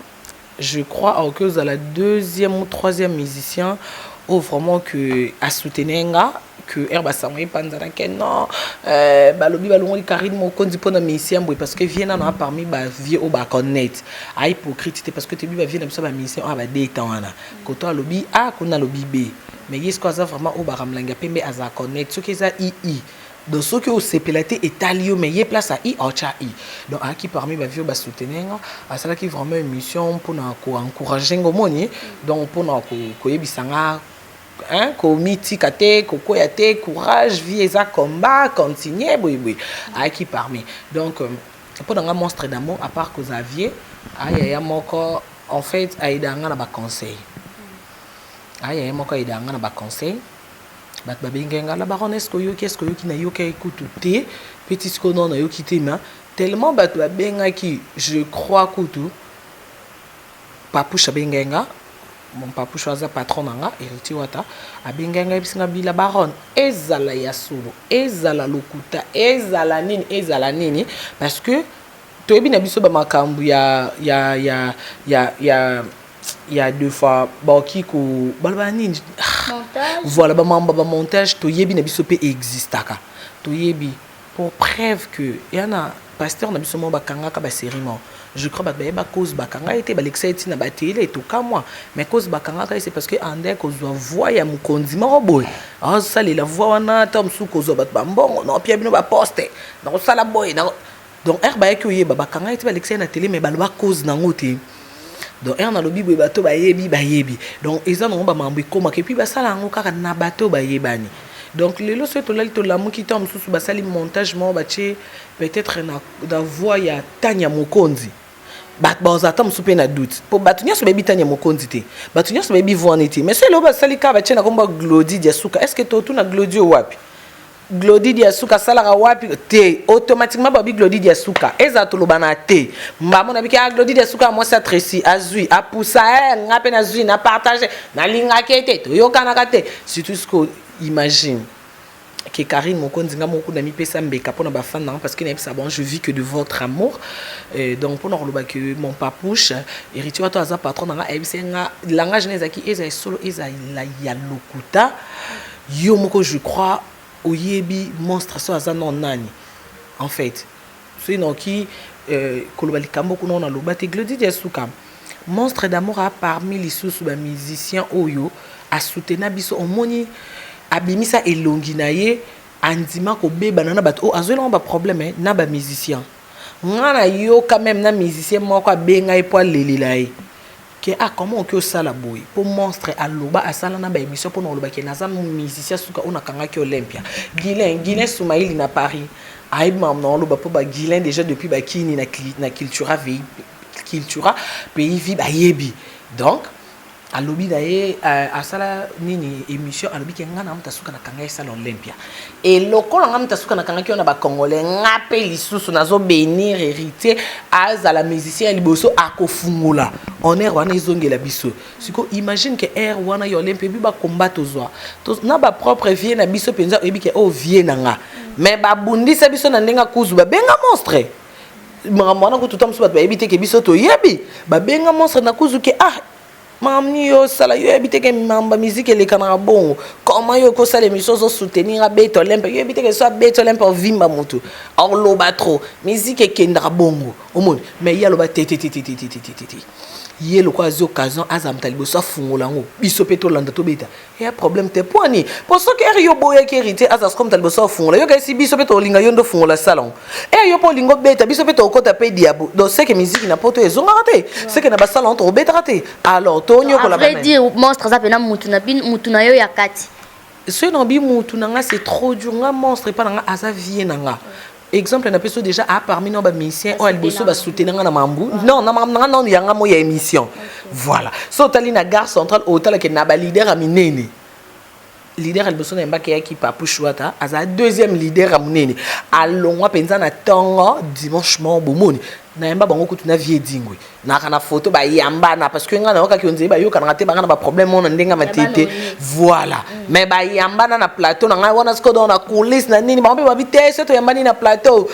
je crois aoki ozala deuxième ou troisième musicien oyo vraiment que asoutenir nga, que ere basango epanzanake non, balobi balongoli Karine Mokonzi mpona musicien boye, parce que vie nano a parmi bavie oyo baconnect ahypocrite te, parce que toyebi bavie na biso, bamusicien oyo badeta wana koto alobi A, kuna alobi B, mais ye siko aza vraiment oyo bakamolangi ya pembe, aza connect. Soki eza ii, donc soki osepela te, etali yo, mais ye place ya i aotya i. Donc ayaki parmi bavie oyo basoutenir nga, asalaki vraiment émission mpona koencourage nga, omoni, donc mpona koyebisa nga, hein, komitika te, kokwea te, courage, vie eza combat, continue boyeboye. Ayaki parmi, donc mpo na nga monstre d'amour, à part kozala vie, ayaya moko, en fait ayeda nga na baconseil, ayaya moko ayeda nga na baconseil. Bato babengai nga: "La baronne, est ce que oyoki? Est ce que oyoki?" Nayoki kutu te, petit sikoyo non, nayoki te, ma tellement bato babengaki, je crois kutu Papouche abengai nga, mon Papouche aza patron na nga, Héritier Wata, abengai ngai, ayebisi nga: "Bila baronne, ezala ya solo, ezala lokuta, ezala nini, ezala nini," parce que toyebi na biso bamakambo ya deux fois baoki ko baloba nini, voilà, bamambo bamontage, toyebi na biso mpe existaka. Toyebi pour preuve que ya na pasteur na biso moko bakangaka basérie moko, je crois bato bayeba cause bakanga ye te, balekisa ye ntina batele etoka mwa, mais cause bakangaka ye, c'est parce que ande kozwa voix ya mokonzi moko boye, azosalela voix wana ta mosusu kozwa bato bambongo na opia bino baposte na kosala boye. Donc ere bayaki oyeba, bakanga ye te, balekisa ye na tele, mais baloba cause nango te. Donc ere nalobi boye, bato bayebi, bayebi. Donc eza nango bamambo ekomaka, et puis basala yango kaka na bato bayebani. Donc lelo soki tolali tolamuki ntango mosusu basali montage moko batie peut-être na, na voix ya Tanya Mokonzi, bato bazala ata mosusu mpe na doute, mpo bato nyonso bayebi Tanya Mokonzi te, bato nyonso bayebi voix ne te. Mais soki eloko basali kaka batie na kombo ya Glodi Diasuka, est ce que totuna Glodi oyo wapi? Glodi Diasuka asalaka wapi te? Automatiquement babi Glodi Diasuka ezala toloba na te mbamo na biki, ah, Glodi Diasuka ya mwasi atresi azwi apusa eh, nga mpe nazwi na partage nalingaki ete toyokanaka te. Surtout ce imagine que Karine Mokonzi, nga moko na mipesa mbeka mpona bafan nanga, parce que nayebisa bon, je vis que de votre amour. Donc mpona koloba que mon papouche Héritier wato aza patron nanga, ayebisa nga langage na ezalaki ezala solo, ezala ya lokuta. Yo moko, je crois oyebi monstre so aza non nani. En fait, soki naoki koloba likambo kuna naloba te, Glodi Diasuka, monstre d'amour, a parmi lisusu bamusicien oyo asutena biso. Omoni abimisa elongi na ye, andima kobebana na bato oyo azwelanga baproblème na bamusicien. Nga nayoka même na musicien moko abenga ye mpo alelela ye ke ah, comment oki osala boye? Mpo monstre aloba, asala na baémission mpona koloba ke naza musicien suka oyo nakangaki Olympia. Guilin, Guilin Soumaili na Paris ayebi makambo na oloba, mpo baguilin déjà depuis bakini na Cultura, vei Cultura Pays Vie bayebi. Donc alobi na ye asala nini émission, alobi ke nga na moto asuka nakanga esala Olympia. E lokola nga moto asuka nakangaki oyo na bacongolais, nga mpe lisusu nazobénir Héritier azala musicien ya liboso akofungola honneur wana ezongela biso. Siko imagine ke aire wana ya Olympia ebi bakomba tozwa na bapropre vie na biso mpenza. Oyebi ke oyo vie na nga, mais babundisa biso na ndenge akuzu babenga monstre. Makambo wana kutu ta mosusu bato bayebi te ke biso toyebi. Babenga monstre na kuzu ke ah, makambo nini yo osala? Yo oyebi te ke makambo ya musique elekanaka bongo? Comment yo okosala émission, ozosoutenir abeta Olympe? Yo oyebi te ke so abeta Olympe, ovimba motu oloba trop, musique ekendaka bongo? Omoni, mais ye aloba te te te te te te te te te. Ye lokola azwi occasion, aza moto ya liboso afungola yango, biso mpe tolanda tobeta ya problème te. Mpo ani? Mpo soki ere yo boyaki Héritier aza siko moto ya liboso afungola, yoka esi biso mpe tolinga yo nde ofungola salon ere yo mpo olinga obeta, biso mpe tokota mpe diabo. Donc seke musique na poto ezongaka te, seke na basalon tokobetaka te. Alors tonyokola. À vrai dire, monstre aza mpena mutu na bino, mutu na yo ya kati. Soki na bi mutu na nga, c'est trop dur. Nga monstre epa na nga aza vie na nga. Exemple napesi déjà a parmi no bamusicien oyo ya liboso basoutenir nga na mambu non na makambo na nga nanu yanga mo ya émission. Voilà, so otali na Gare Centrale, otalake na baleader ya minene, leader ya liboso na yambaki eyaki Papu Shwata, azala deuxième leader ya monene, alongwa mpenza na ntongo dimanche moko. Bomoni nayamba bango kutu na vie Edingwe naka na photo bayambana, parce que ngai nayokaki onzeli bayokanaka te, banga na baproblème wana ndenge ya matete. Voilà, mais bayambana na plateau na ngai wana. Sikoyo donc na coulisse na nini, bango mpe babi te so toyambani na plateau,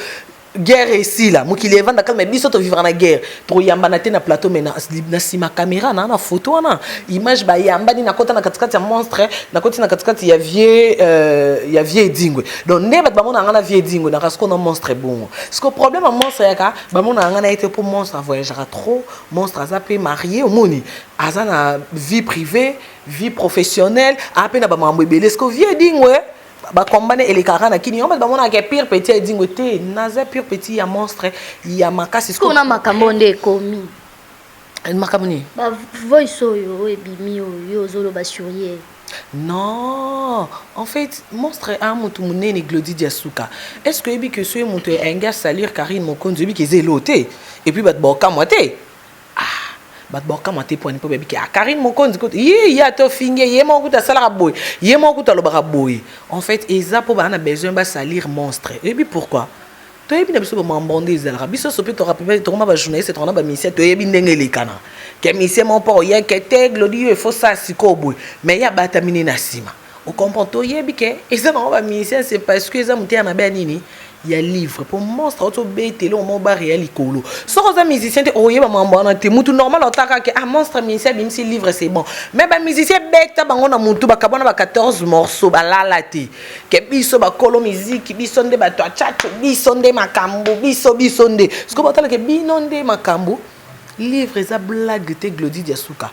guerre esila, mokili evanda calme. Biso tovivre na guerre, toyambana te na plateau, mais na nsima caméra na photo wana image bayambani. Nakota na katikati ya monstre, nakoti na katikati ya vie ya vie Edingwe. Donc nde bato bamona nga na vie Edingwe naka sikoyo na monstre bongo. Siko problème ya monstre yaka bamona nga na ye te, mpo monstre avoyageaka trop. Monstre aza mpe marié, omoni aza na vie privée, vie professionnelle, aa mpe na bamakambo ebele. Siko vie Edingwe bakombane elekaka na kini, yango bato bamonaka pire petit ya Edingwe te. Naza pire petit ya monstre ya makasi. Kuna makambo nde ekomi. Makambo nini? Bavoice oyo oyo ebimi, oyo ozoloba sur ye. Non, en fait monstre a motu monene. Glodi Diasuka, est ce que oyebi ke soki moto ayengi asalir Karine Mokonzi, oyebi ke eza elo te? Et puis bato baokamwa te, ah, bato baokamwa te. Pwani? Mpo bayebi ke ah, Karine Mokonzi kutu ye ye ata ofinge ye moko kutu asalaka boye, ye moko kutu alobaka boye. En fait eza mpo baa na besoin basalir monstre. Oyebi pourquoi? Toyebi na biso bamambo nde ezalaka. Biso so mpe tokoma bajournaliste, tokona bamusicien, toyebi ndenge elekana ke musicien moko mpo oyeke te Glodi yo efo sala sikoyo boye, mais ye abatami ne na nsima. Ocomprend? Toyebi ke eza bango bamusicien, c'est parce que eza moteya mabe ya nini ya livre, mpo monstre auti obetele omo bare ya likolo. Soki oza musicien te, oyeba makambo wana te. Mutu normal otaka ke ah, monstre musicien abimisi livre, c'est bon. Mais bamusicien beta bango na mutu, bakabwana ba 14 morceau, balala te ke biso bakolo miziki, biso nde bato ya tchatcho, biso nde makambo, biso biso nde. Sikoyo batalake bino nde makambo. Livre eza blague te, Glodi Diasuka,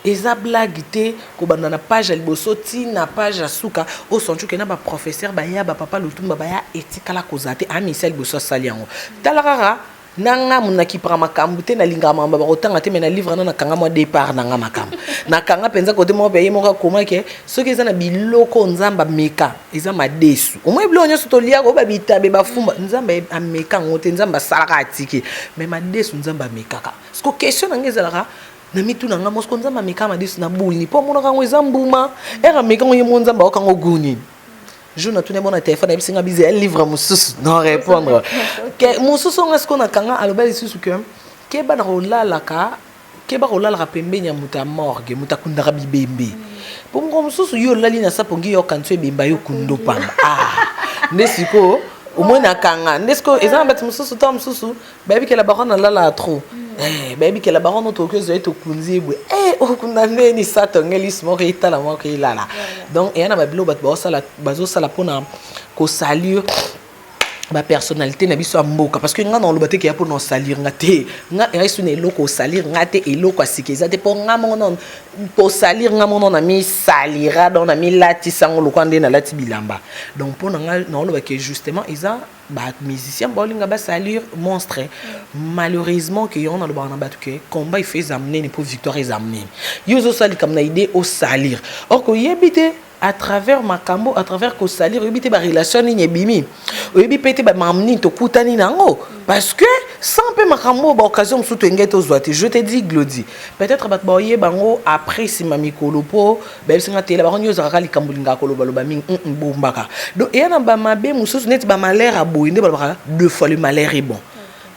eza blague te. Kobanda na page ya liboso ntina page ya suka, osanti ke na baprofesseur baya, bapapa Lutumba baya, etikala kozala te. Amisi ya liboso asali yango, tala kaka. Na nga nakipaka makambo te, nalingaka makambo bakotanga te, mais na livre wana nakanga mwa départ na nga makambo. Nakanga mpenza kote moko mpe ye moko akoma ke soki eza na biloko Nzambe ameka, eza madesu. Omoi biloko nyonso toliaka oyo, babitabe, bafumba, Nzambe ameka yango te. Nzambe asalaka atiki, mais madesu Nzambe amekaka. Siko question na nga ezalaka na mitu na nga mosiko: Nzambe ameka madesu na buni mpo amonaka yango eza mbuma? Ere ameka yango, ye moko Nzambe ayoka yango gu nini? Jour natuni bona telefone, ayebisi nga bize ya livre mosusu non répondre ke mosusu nga sikoyo nakanga. Aloba lisusu ke keba na kolalaka, keba kolalaka pembeni ya moto ya morgue, moto akundaka bibembe, mpo moko mosusu yo olali na sapongi, yo okanisi ebemba, yo kundo pamba. Ah, nde sikoyo omoi nakanga nde sikoyo eza na bato mosusu, ntango mosusu bayebikela bango nalalaka trop. Bayebikela bango no tokoki ozwa ye, tokunzi ye boye, okunda ndeni sa tongeli moko etala moko elala. Donc eya na babiloko bato bazosala, bazosala mpona kosalir bapersonnalité na biso ya mboka, parce que nga na oloba te keya mpona osalir nga te. Nga eya na eloko osalir nga te, eloko ya sika eza te, mpo nga moko na kosalir nga moko na misalira. Donc na milatisa yango lokwa nde nalati bilamba. Donc mpo na nga naoloba ke justement eza bamusicien baolinga basalir monstre. Malheureusement ke yango nalobaka na bato ke combat ife eza monene mpo victoire eza monene. Yo ozosala likambo na idée osalir, or koyebi te à travers makambo, à travers kosalir, oyebi te barelation nini ebimi, oyebi mpe te bamakambo nini tokutani nango, parce que sans mpe makambo oyo baoccasion mosusu toyenge tozwa te. Je te dis, Glodi, peut-être bato baoyeba yango après, nsima mikolo, mpo bayebisinga tela bango nyonso ezalaka likambo olingaka kolobaloba mingi, bombaka. Donc eya na bamabe mosusu neti bamalheur ya boye nde balobaka deux fois le malheur est bon.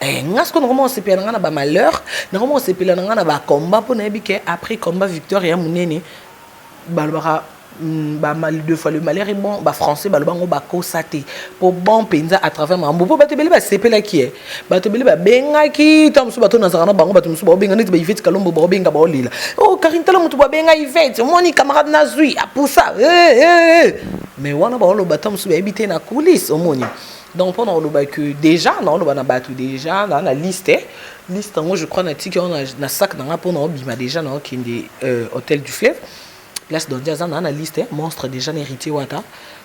Nga sikoyo nakoma kosepela na nga na bamalheur, nakoma kosepela na nga na bacombat, mpo nayebi ke après combat victoire ya monene. Balobaka deux fois le malheur est bon. Bafrançais baloba yango, bakosa te, mpo bon mpenza à travers makambo, mpo bato ebele basepelaki ye, bato ebele babengaki. Ntango mosusu bato nazalaka na bango, bato mosusu baobenga neti baivete Kalombo, baobenga, baolela: "O Karine, tala moto babenga Ivete, omoni camarade nazwi apusa." Mais wana baoloba, ntango mosusu bayebi te na coulisse, omoni. Donc mpo na koloba que déjà naoloba na bato, déjà na liste, liste yango je crois natiki yango na sac na nga mpo na obima. Déjà naokende Hôtel du Fleuve, place Dondi aza na liste. Monstre déjà na Héritier Wata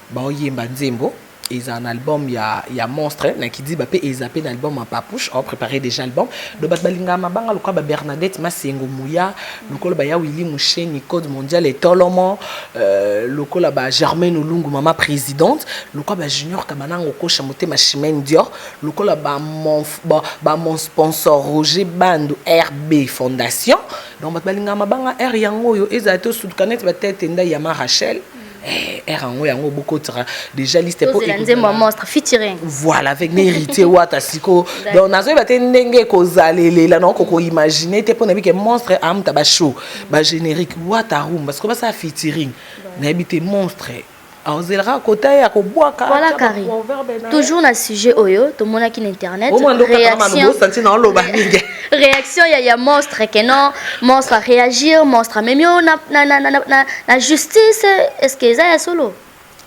baoyemba nzembo, eza na album ya Monstre na Kidiba, mpe eza mpe na album ya Papouche, aopréparé déjà album. Donc bato balingaka mabanga lokola Babernadette Masengo Muya, lokola baya Willi Musheni, Code Mondial Etolomo, lokola ba Germaine Olungu, mama présidente, lokola baJunior Kabanango Kosha Motema, Chimene Dior, lokola ba mon sponsor Roger Bandu, RB Fondation. Donc bato balingaka mabanga, r yango oyo ezala te osutuka neti batete ndai ya ma Rachel, r yango bokotaka déjà liste. Nzembo Monstre featuring. Voilà, avec na Héritier Wata siko. Donc nazoyeba te ndenge ekozalelela, naoko koimagine te, mpo nayebi ke Monstre amuta bashow bagénérique, Wata rumba, siko basala featuring, nayebi te. Monstre aozelaka kota ye akobwaka. Voilà, Carine, toujours na sujet oyo tomonaki na internet, réaction naoloba mingi. Réaction ya Monstre ke non, Monstre a réagir, Monstre amemi oyo na justice. Est ce que eza ya solo?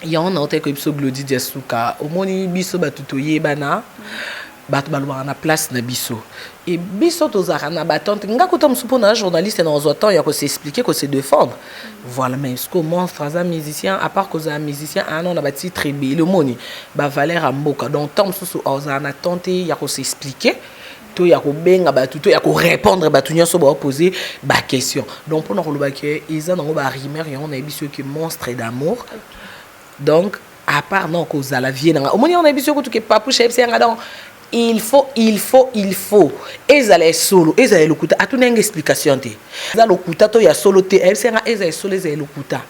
Yango na oteka biso Glodi Diasuka, omoni biso bato toyebana, bato balobaka na place na biso e biso tozalaka na batante. Nga kota mosusu mpo na journaliste na ozwa temps ya kos'expliquer, kose défendre, voilà. Mais ce que Monstre aza musicien, à part kozala musicien, ana na batitre ebele, omoni bavaleur ya mboka. Donc temps mosusu ozala na temps te ya kos'expliquer to ya kobenga bato to ya korépondre bato nyonso baopose baquestion. Donc mpona koloba ke eza nango barumeur, yango nayebi soki Monstre d'amour. Donc à part non kozala vie nanga, omoni yango nayebi soki kutuke Papouche ayebisi yanga. Donc il faut, il faut, il faut ezala esolo, ezala elokuta. Atuna yanga explication te, eza lokuta to ya solo te. Ayebisi yanga ezala esolo, ezala elokuta,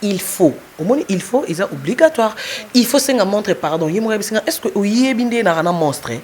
il faut, omoni, il faut eza obligatoire, il faut senga Monstre pardon. Ye moko ayebisi nga: "Est ce que oyebi nde naka na Monstre?"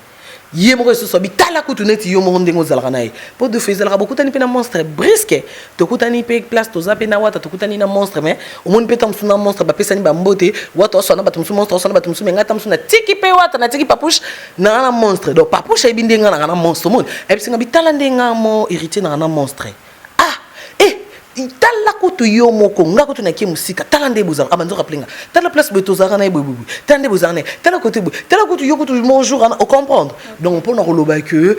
Ye moko lisusu abi: "Tala kutu neti yo moko ndenge ozalaka na ye." Mpo de fois ezalaka bokutani mpe na Monstre brusque, tokutani mpe place toza mpe na Wata, tokutani na Monstre, mais omoni mpe ta mosusu na Monstre bapesani bambote, Wata oswana bato mosusu, Monstre oswana bato mosusu, mais ngai ta mosusu natiki mpe Wata, natiki Papouche nanga na Monstre. Donc Papouche ayebi ndenge nanga na Monstre, omoni, ayebisinga bi: "Tala ndenge mo Héritier nanga na Monstre. Ah, eh, tala kutu yo moko, nga kutu nakie mosika, tala nde bozalaka." Abanzo rappeler nga: "Tala place boye tozalaka na ye, boye boye, tala nde bozalaka na ye, tala côté boye, tala kutu yo kutu bonjour ana." Ocomprendre? Donc mpona koloba ke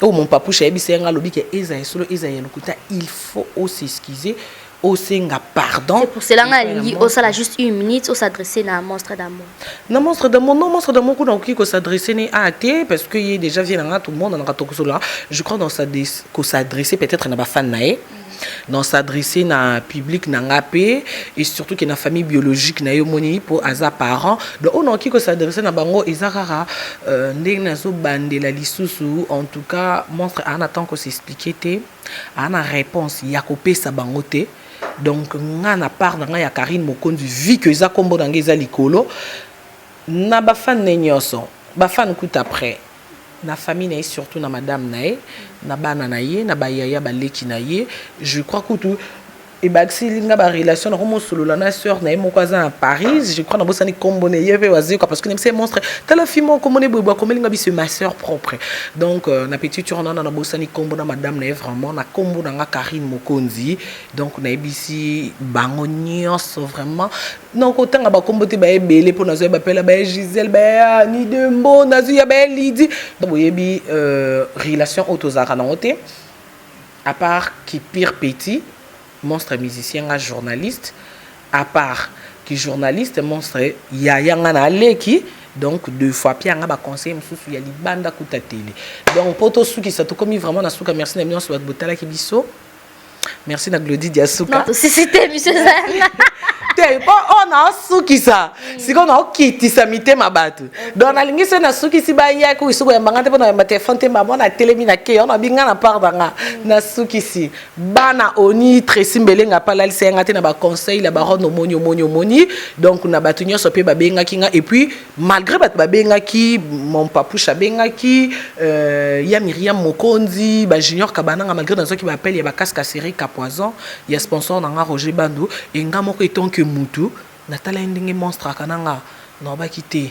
Oyo mon papouche ayebisa ye nga alobi ke ezala ya solo ezala ya lokuta il faut o s'excuser osenga pardon. C'est pour cela nga alingi osala juste une minute o s'adresser na monstre d'amour. Na monstre d'amour non monstre d'amour kuna okoki ko s'adresser ne a te parce que ye déjà vie na nga tout le monde na tokosolola je crois dans sa ko s'adresser peut-être na ba fan na ye. Dans s'adresser na public na nga pe et surtout que na famille biologique na ye omoni po aza parent donc oyo nakoki ko s'adresser na bango eza kaka euh, ndenge nazo bandela lisusu en tout cas monstre aa na temps ko s'expliquer te aa na réponse ya kopesa bango te donc nga na part na nga ya Carine Mokonzi vu que eza kombo na nga eza likolo na ba fan ne nyonso ba fan kuta après na famille na ye surtout na madame na ye na bana na ye na ba yaya ba leki na ye je crois kutu ebakiseli nga ba relation nako mosolola na sœur na ye moko aza na Paris je crois nabosani kombo na ye pe wazekwa parce que nayebisa ye monstre tala fille moko kombo na ye boye boye akomeli nga biso ma sœur propre donc euh, na petite sœur nana nabosani kombo na madame na ye vraiment na kombo na nga Carine Mokonzi donc nayebisi bango nyonso vraiment Non kotanga ba kombo te ba ebele po nazo yeba pela ba Gisèle ba Annie Dembo nazo ya ba Lydie boyebi euh, relation oyo tozalaka nango te à part ki pire petit monstre musicien nga journaliste à part ki journaliste monstre yaya nga na aleki donc deux fois pia nga ba conseil mosusu ya libanda kuta tele donc po tosukisa tokomi vraiment na suka merci na bino nyonso bato botalaki biso Merci na Glody Diasuka. Non, tosisi te monsieur Zayanga. te mpo oyo naosukisa sikoyo naokitisa mitema bato donc nalingi soki nasukisi baya koki soki koyamba nga te mpo nayamba telefone te mama natelemi na kei wana abi nga na part na nga nasukisi bana oni tracy mbelenga mpe alalisa ya nga te na baconseil la baronne omoni omoni omoni donc na bato nyonso mpe babengaki nga et puis Malgre bato babengaki mon papouche abengaki euh, ya Myriam Mokonzi ba Junior Kabananga malgré nazwaki ba appel ya ba casque série Capoison ya sponsor na nga Roger Bandu et nga moko etant que mutu natala ye ndenge monstre akananga nalobaki te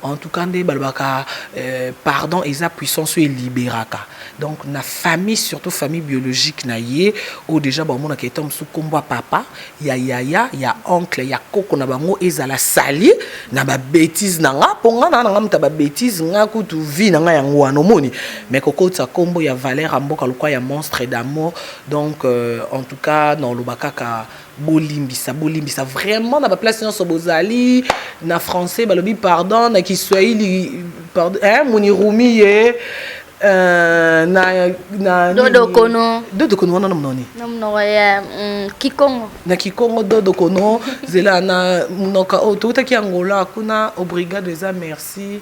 en tout cas nde balobaka euh, pardon eza puissance oyo eliberaka donc na famille surtout famille biologique na ye oyo déjà bamonaka etant mosusu nkombo ya papa ya yaya ya oncle ya koko na bango ezala sali na ba betise na nga po nga na nga moto ya ba betise nga kutu vie na nga yango wana omoni mais kokotisa kombo ya valeur ya mboka lokwa ya monstre d'amour donc euh, en tout cas na oloba kaka bolimbisa bolimbisa vraiment na ba place nyonso bozali na français balobi pardon na kiswahili pardon hein munirumi ye Euh, na na dodo kono dodo kono wana na monoko nini na monoko ya mm, kikongo na kikongo dodo kono zela na monoko oyo oh, toutaki angola kuna obrigado eza merci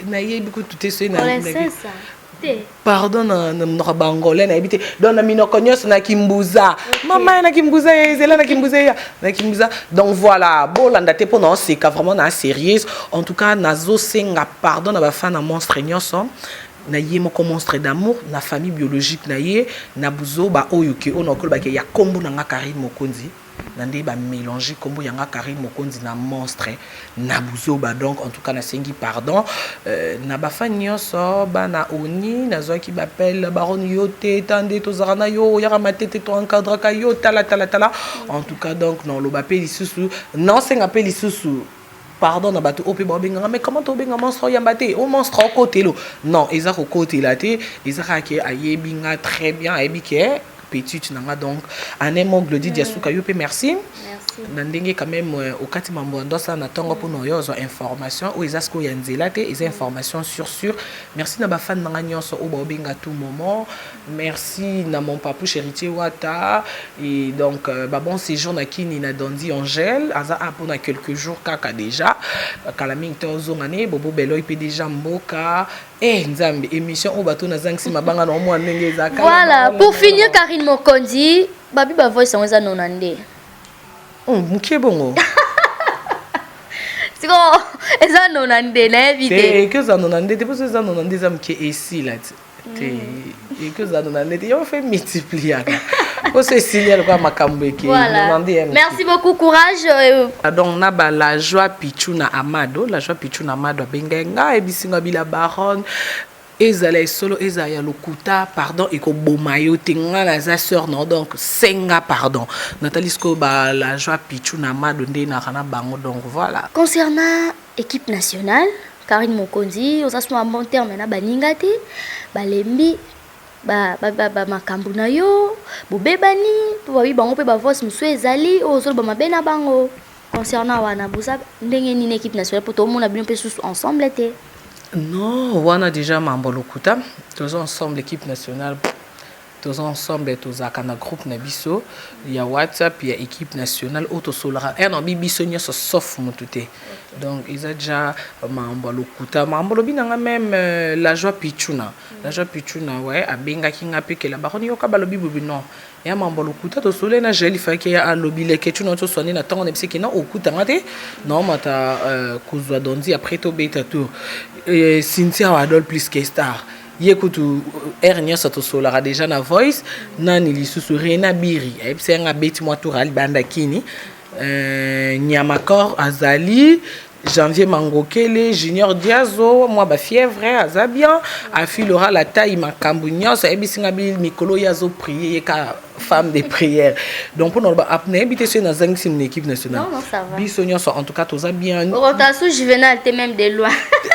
nayebi kutu te soki pardon na monoko ya baangolais nayebi te donc na minoko nyonso na kimbuza mama ye na kimbuza ye zela na kimbuza ya na kimbuza donc voilà bolanda te mpo na oseka vraiment na sérieuse en tout cas nazosenga Pardon na ba fan ya monstre nionso na ye moko monstre d'amour na famille biologique na ye na buzoba oyo ke oyo nakoloba ke ya kombo na nga Carine Mokonzi na nde ba melanger kombo ya nga Carine Mokonzi na monstre na buzoba donc en tout cas nasengi pardon euh, na ba fan nionso bana oni nazwaki ba appel baronne yo te ta nde tozalaka na yo oyaka matete to encadraka yo tala tala tala en tout cas donc na oloba pe lisusu naosenga pe lisusu Pardon na bato oyo pe baobenga nga mais comment obenga monstre oyamba te o monstre okotelo non eza kokotela te eza kaka ke ayebi nga très bien ayebi ke petite na nga donc en un mot Glody Diasuka yo pe merci na ndenge quand même euh, okati mambo ya ndosa na ntongo mpona oyo ozwa information oyo eza sikoyo ya nzela te eza information sur sur merci na bafan na nga nyonso oyo baobenga tout moment Merci na mon papouche héritier wata et donc euh, ba bon séjour na kini na Dandy Angèle aza a pona quelques jours kaka déjà kala mingi te ozonga ne bobo beloy pe déjà mboka eh nzambe émission oyo bato nazangisi mabanga na omwa ndenge eza voilà pour finir Karine Mokonzi babi ba voice yango eza nona nde oh, mukie bongo siko eza nona nde nayebi te te eza nona nde te mposo eza nona nde eza moke esila te te eko ezala na ndete yo fe multipliaka poso esili ya lokola makambo eke merci beaucoup courage euh. ah, donc na ba la joie pichu na amado la joie pichu na amado abengai nga ayebisi nga bila baronne ezala esolo ezala ya lokuta pardon ekoboma yo te nga naza sœur no donc senga pardon natali sikoyo ba la joie pichu na amado nde naka na bango donc voilà concernant équipe nationale. Karine Mokonzi oza suma bon terme na baninga te, balembi ba ba ba, ba makambo na yo, bobebani po babi bango pe ba voice mosusu ezali oyo ozoloba mabe na bango concernant wana boza ndenge nini équipe nationale po tomona bino pe susu ensemble te. Non, wana déjà mambo lokuta, toza ensemble équipe nationale. Toza ensemble tozalaka na groupe na biso ya WhatsApp ya equipe nationale oyo tosololaka heure na bi biso nionso sauf mutu te donc eza dejà makambo ya lokuta makambo olobi na nga meme la joie pitshuna la joie pitshuna ouais abengaki nga pe que la baronne yoka balobi boye non ya makambo ya lokuta tosololi na jael ifaki ya alobi leketshou na toswani na ntongo na biso ke non okuta nga te naomata kozwa dondi après tobeta tour Cynthia wadol plus que star Ye kutu heure nionso tosololaka dejà na voice nani lisusu Rena Biri ayebisa nga abeti mwa tour alibanda kini euh, Nyamakor azali Janvier Mangokele, Junior Diazo, mwa ba fièvre aza bien, Afi Laura la taille makambo nyonso ayebisi nga bi mikolo ye azo prier ye ka femme de prière. Donc pona loba nayebi te soki nazangisi na équipe nationale. Non, non, ça va. Biso nyonso en tout cas toza bien. Okota sous Juvenal te même de loin.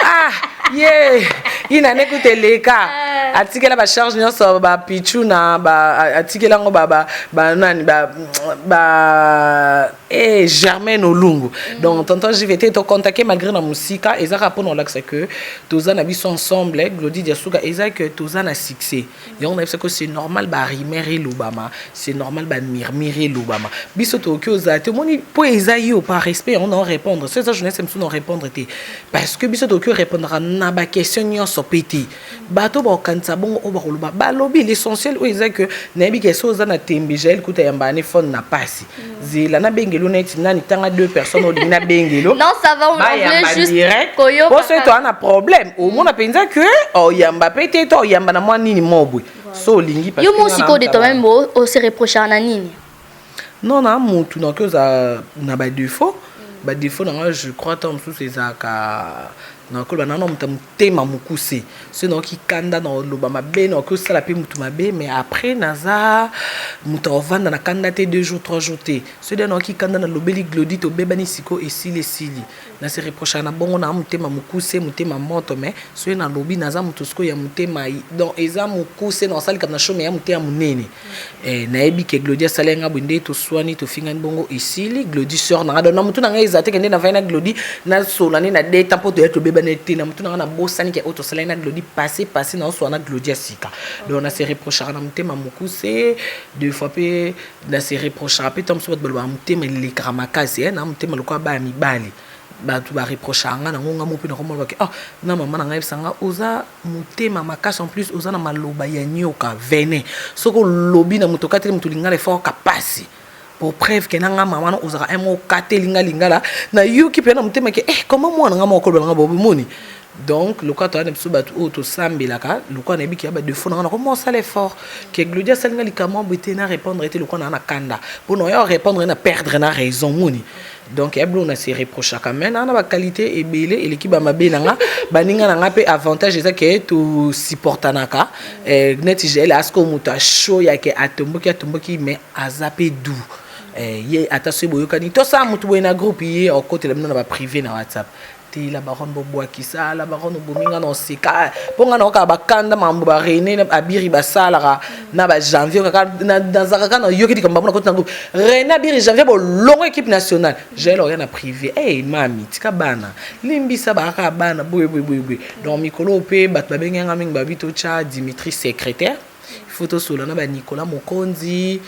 Ah, ye ina ne kutu eleka ah. Atikela ba charge nyonso ba pichu na ba atikela yango ba ba ba nani ba ba eh Germaine Olungu. Donc tonton JVT to contacter malgré na musika ezaka pona olakisa que toza na biso ensemble Glody Diasuka eza que toza na succès. Yango na que c'est normal ba rumeur elobama, c'est normal ba murmure elobama. Biso tokoki ozala te omoni po eza yo par respect yango na répondre. So eza journaliste mosusu na répondre te. Parce que biso tokoki répondre na ba question nyonso pe te. Bato bakokanisa bongo oyo bakoloba balobi l'essentiel oyo eza que nayebi ke so oza na tembe Jael kuta yamba ne phone na pasi. Zela nabengelo neti nani tanga deux personnes olingi nabengelo. Non, ça va, on voulait juste direct. Koyoka. Po soki toza na problème omona mpenza que oyamba pe te to oyamba na mwa nini mobwe. So olingi parce Yo que mo nga na sikoyo de mutu toi-même o se reprochaka na nini? Non, na mutu nakoki ozala na ba défaut. Ba défaut na nga je crois ntango mosusu ezalaka nakoloba na na moto ya motema mokuse. Soki nayoki kanda na oloba mabe, nakoki osala pe mutu mabe, mais après naza mutu akovanda na kanda te 2 jours 3 jours te. Soki dejà nayoki kanda nalobeli Glody tobebani sikoyo esili esili. Na se reprochaka na bongo na motema mokuse, motema moto mais soki nalobi naza mutu sikoyo ya motema donc eza mokuse na osala likambo na show mais ya motema monene. Eh, nayebi ke Glody asali nga boye nde toswani tofingani bongo esili Glody sœur na nga donc na mutu na nga eza te ke nde navandi na Glody nasola nde na deta mpo toya tobebani te na mutu na nga nabosani ke oyo tosalaki na Glody passé passé naosola na Glody ya sika donc na se reprochaka na motema mokuse deux fois mpe na se reprochaka mpe ntango mosusu bato balobaka motema elekaka makasi eh, na motema lokola baya mibali bato ba reprochaka nga nango nga moko mpe nakomona bake ah na mama na ngai yebisa nga oza motema makasi en plus oza na maloba ya nyoka venin soki olobi na moto okateli moto lingala efo oyoka pasi pour preuve ke na nga mama na ozalaka un moko okateli nga lingala nayoki mpe na motema ke eh comment mwana nga moko koloba na nga bobo moni donc lokola toza na biso bato oyo tosambelaka lokola nayebi ke ya ba défaut na nga nakoma osala effort ke Glody asali nga likambo boye te na répondre ete lokola naa na kanda mpo na oya répondre na perdre na raison moni. Donc ya biloko na se reprochaka mais na na ba qualité ebele eleki ba mabe na nga baninga na nga pe avantage eza ke to supportanaka eh, neti Jael asko moto a chaud ya ke atomboki atomboki mais aza pe doux eh, ye ata soki boyokani tosala moto boye na groupe ye okotela bino na ba privé na WhatsApp te la baronne bobwakisa la baronne obomi nga na oseka mpo nga naokaka bakanda mambo ba René na Abiri basalaka na ba janvier kaka nazalaka kaka nayoki likambo bango nakoti na groupe René Abiri janvier bolongo équipe nationale Jael oya na privé hey mami tika bana limbisa bakaka bana boye boye boye boye donc mikolo mpe bato babengi nga mingi babi totya Dimitri secrétaire il faut tosola na ba Nicolas Mokonzi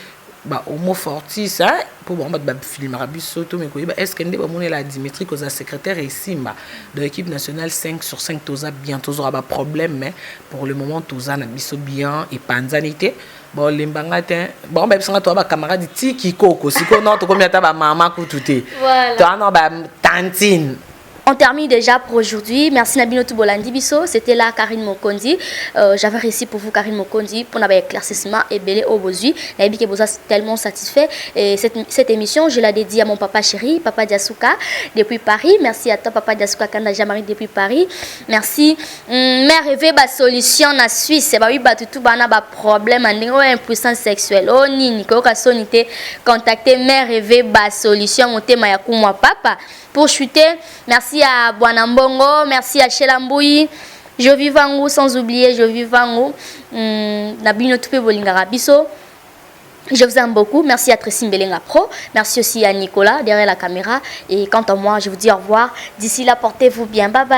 ba homo fortis hein po bango bato bafilmaka biso to me koyeba est ce que nde bamonela Dimitri kozala secrétaire esimba donc équipe nationale 5 sur 5 toza bien tozwaka ba problème mais pour le moment toza na biso bien epanzani te baolemba nga te bango bayebisa nga toza ba camarade ti kikoko sikoyo no tokomi ata bamama kutu te toza na ba tantine. On termine déjà pour aujourd'hui. Merci Nabino Tubolandi Biso. C'était là Karine Mokonzi. J'avais réussi pour vous Karine Mokonzi pour un éclaircissement et belé au bozui. Nabi que vous êtes tellement satisfait. Et cette émission, je la dédie à mon papa chéri, papa Diasuka, depuis Paris. Merci à toi, papa Diasuka Kanda Jamari depuis Paris. Merci. Mère rêvé ba solution na Suisse. Ba oui ba tutu bana ba problème ndenge oyo impuissance sexuelle. Oh nini koyoka soni te. Contacter mère rêvé ba solution motema ya kumwa papa. Pour chuter, merci. Merci à Bwana Mbongo, merci à Sheila Mbouyi, Jovi Vangu, sans oublier Jovi Vangu. Na bino tout pe bolingaka biso. Je vous aime beaucoup. Merci à Tracy Mbelenga Pro. Merci aussi à Nicolas derrière la caméra. Et quant à moi, je vous dis au revoir. D'ici là, portez-vous bien. Bye bye.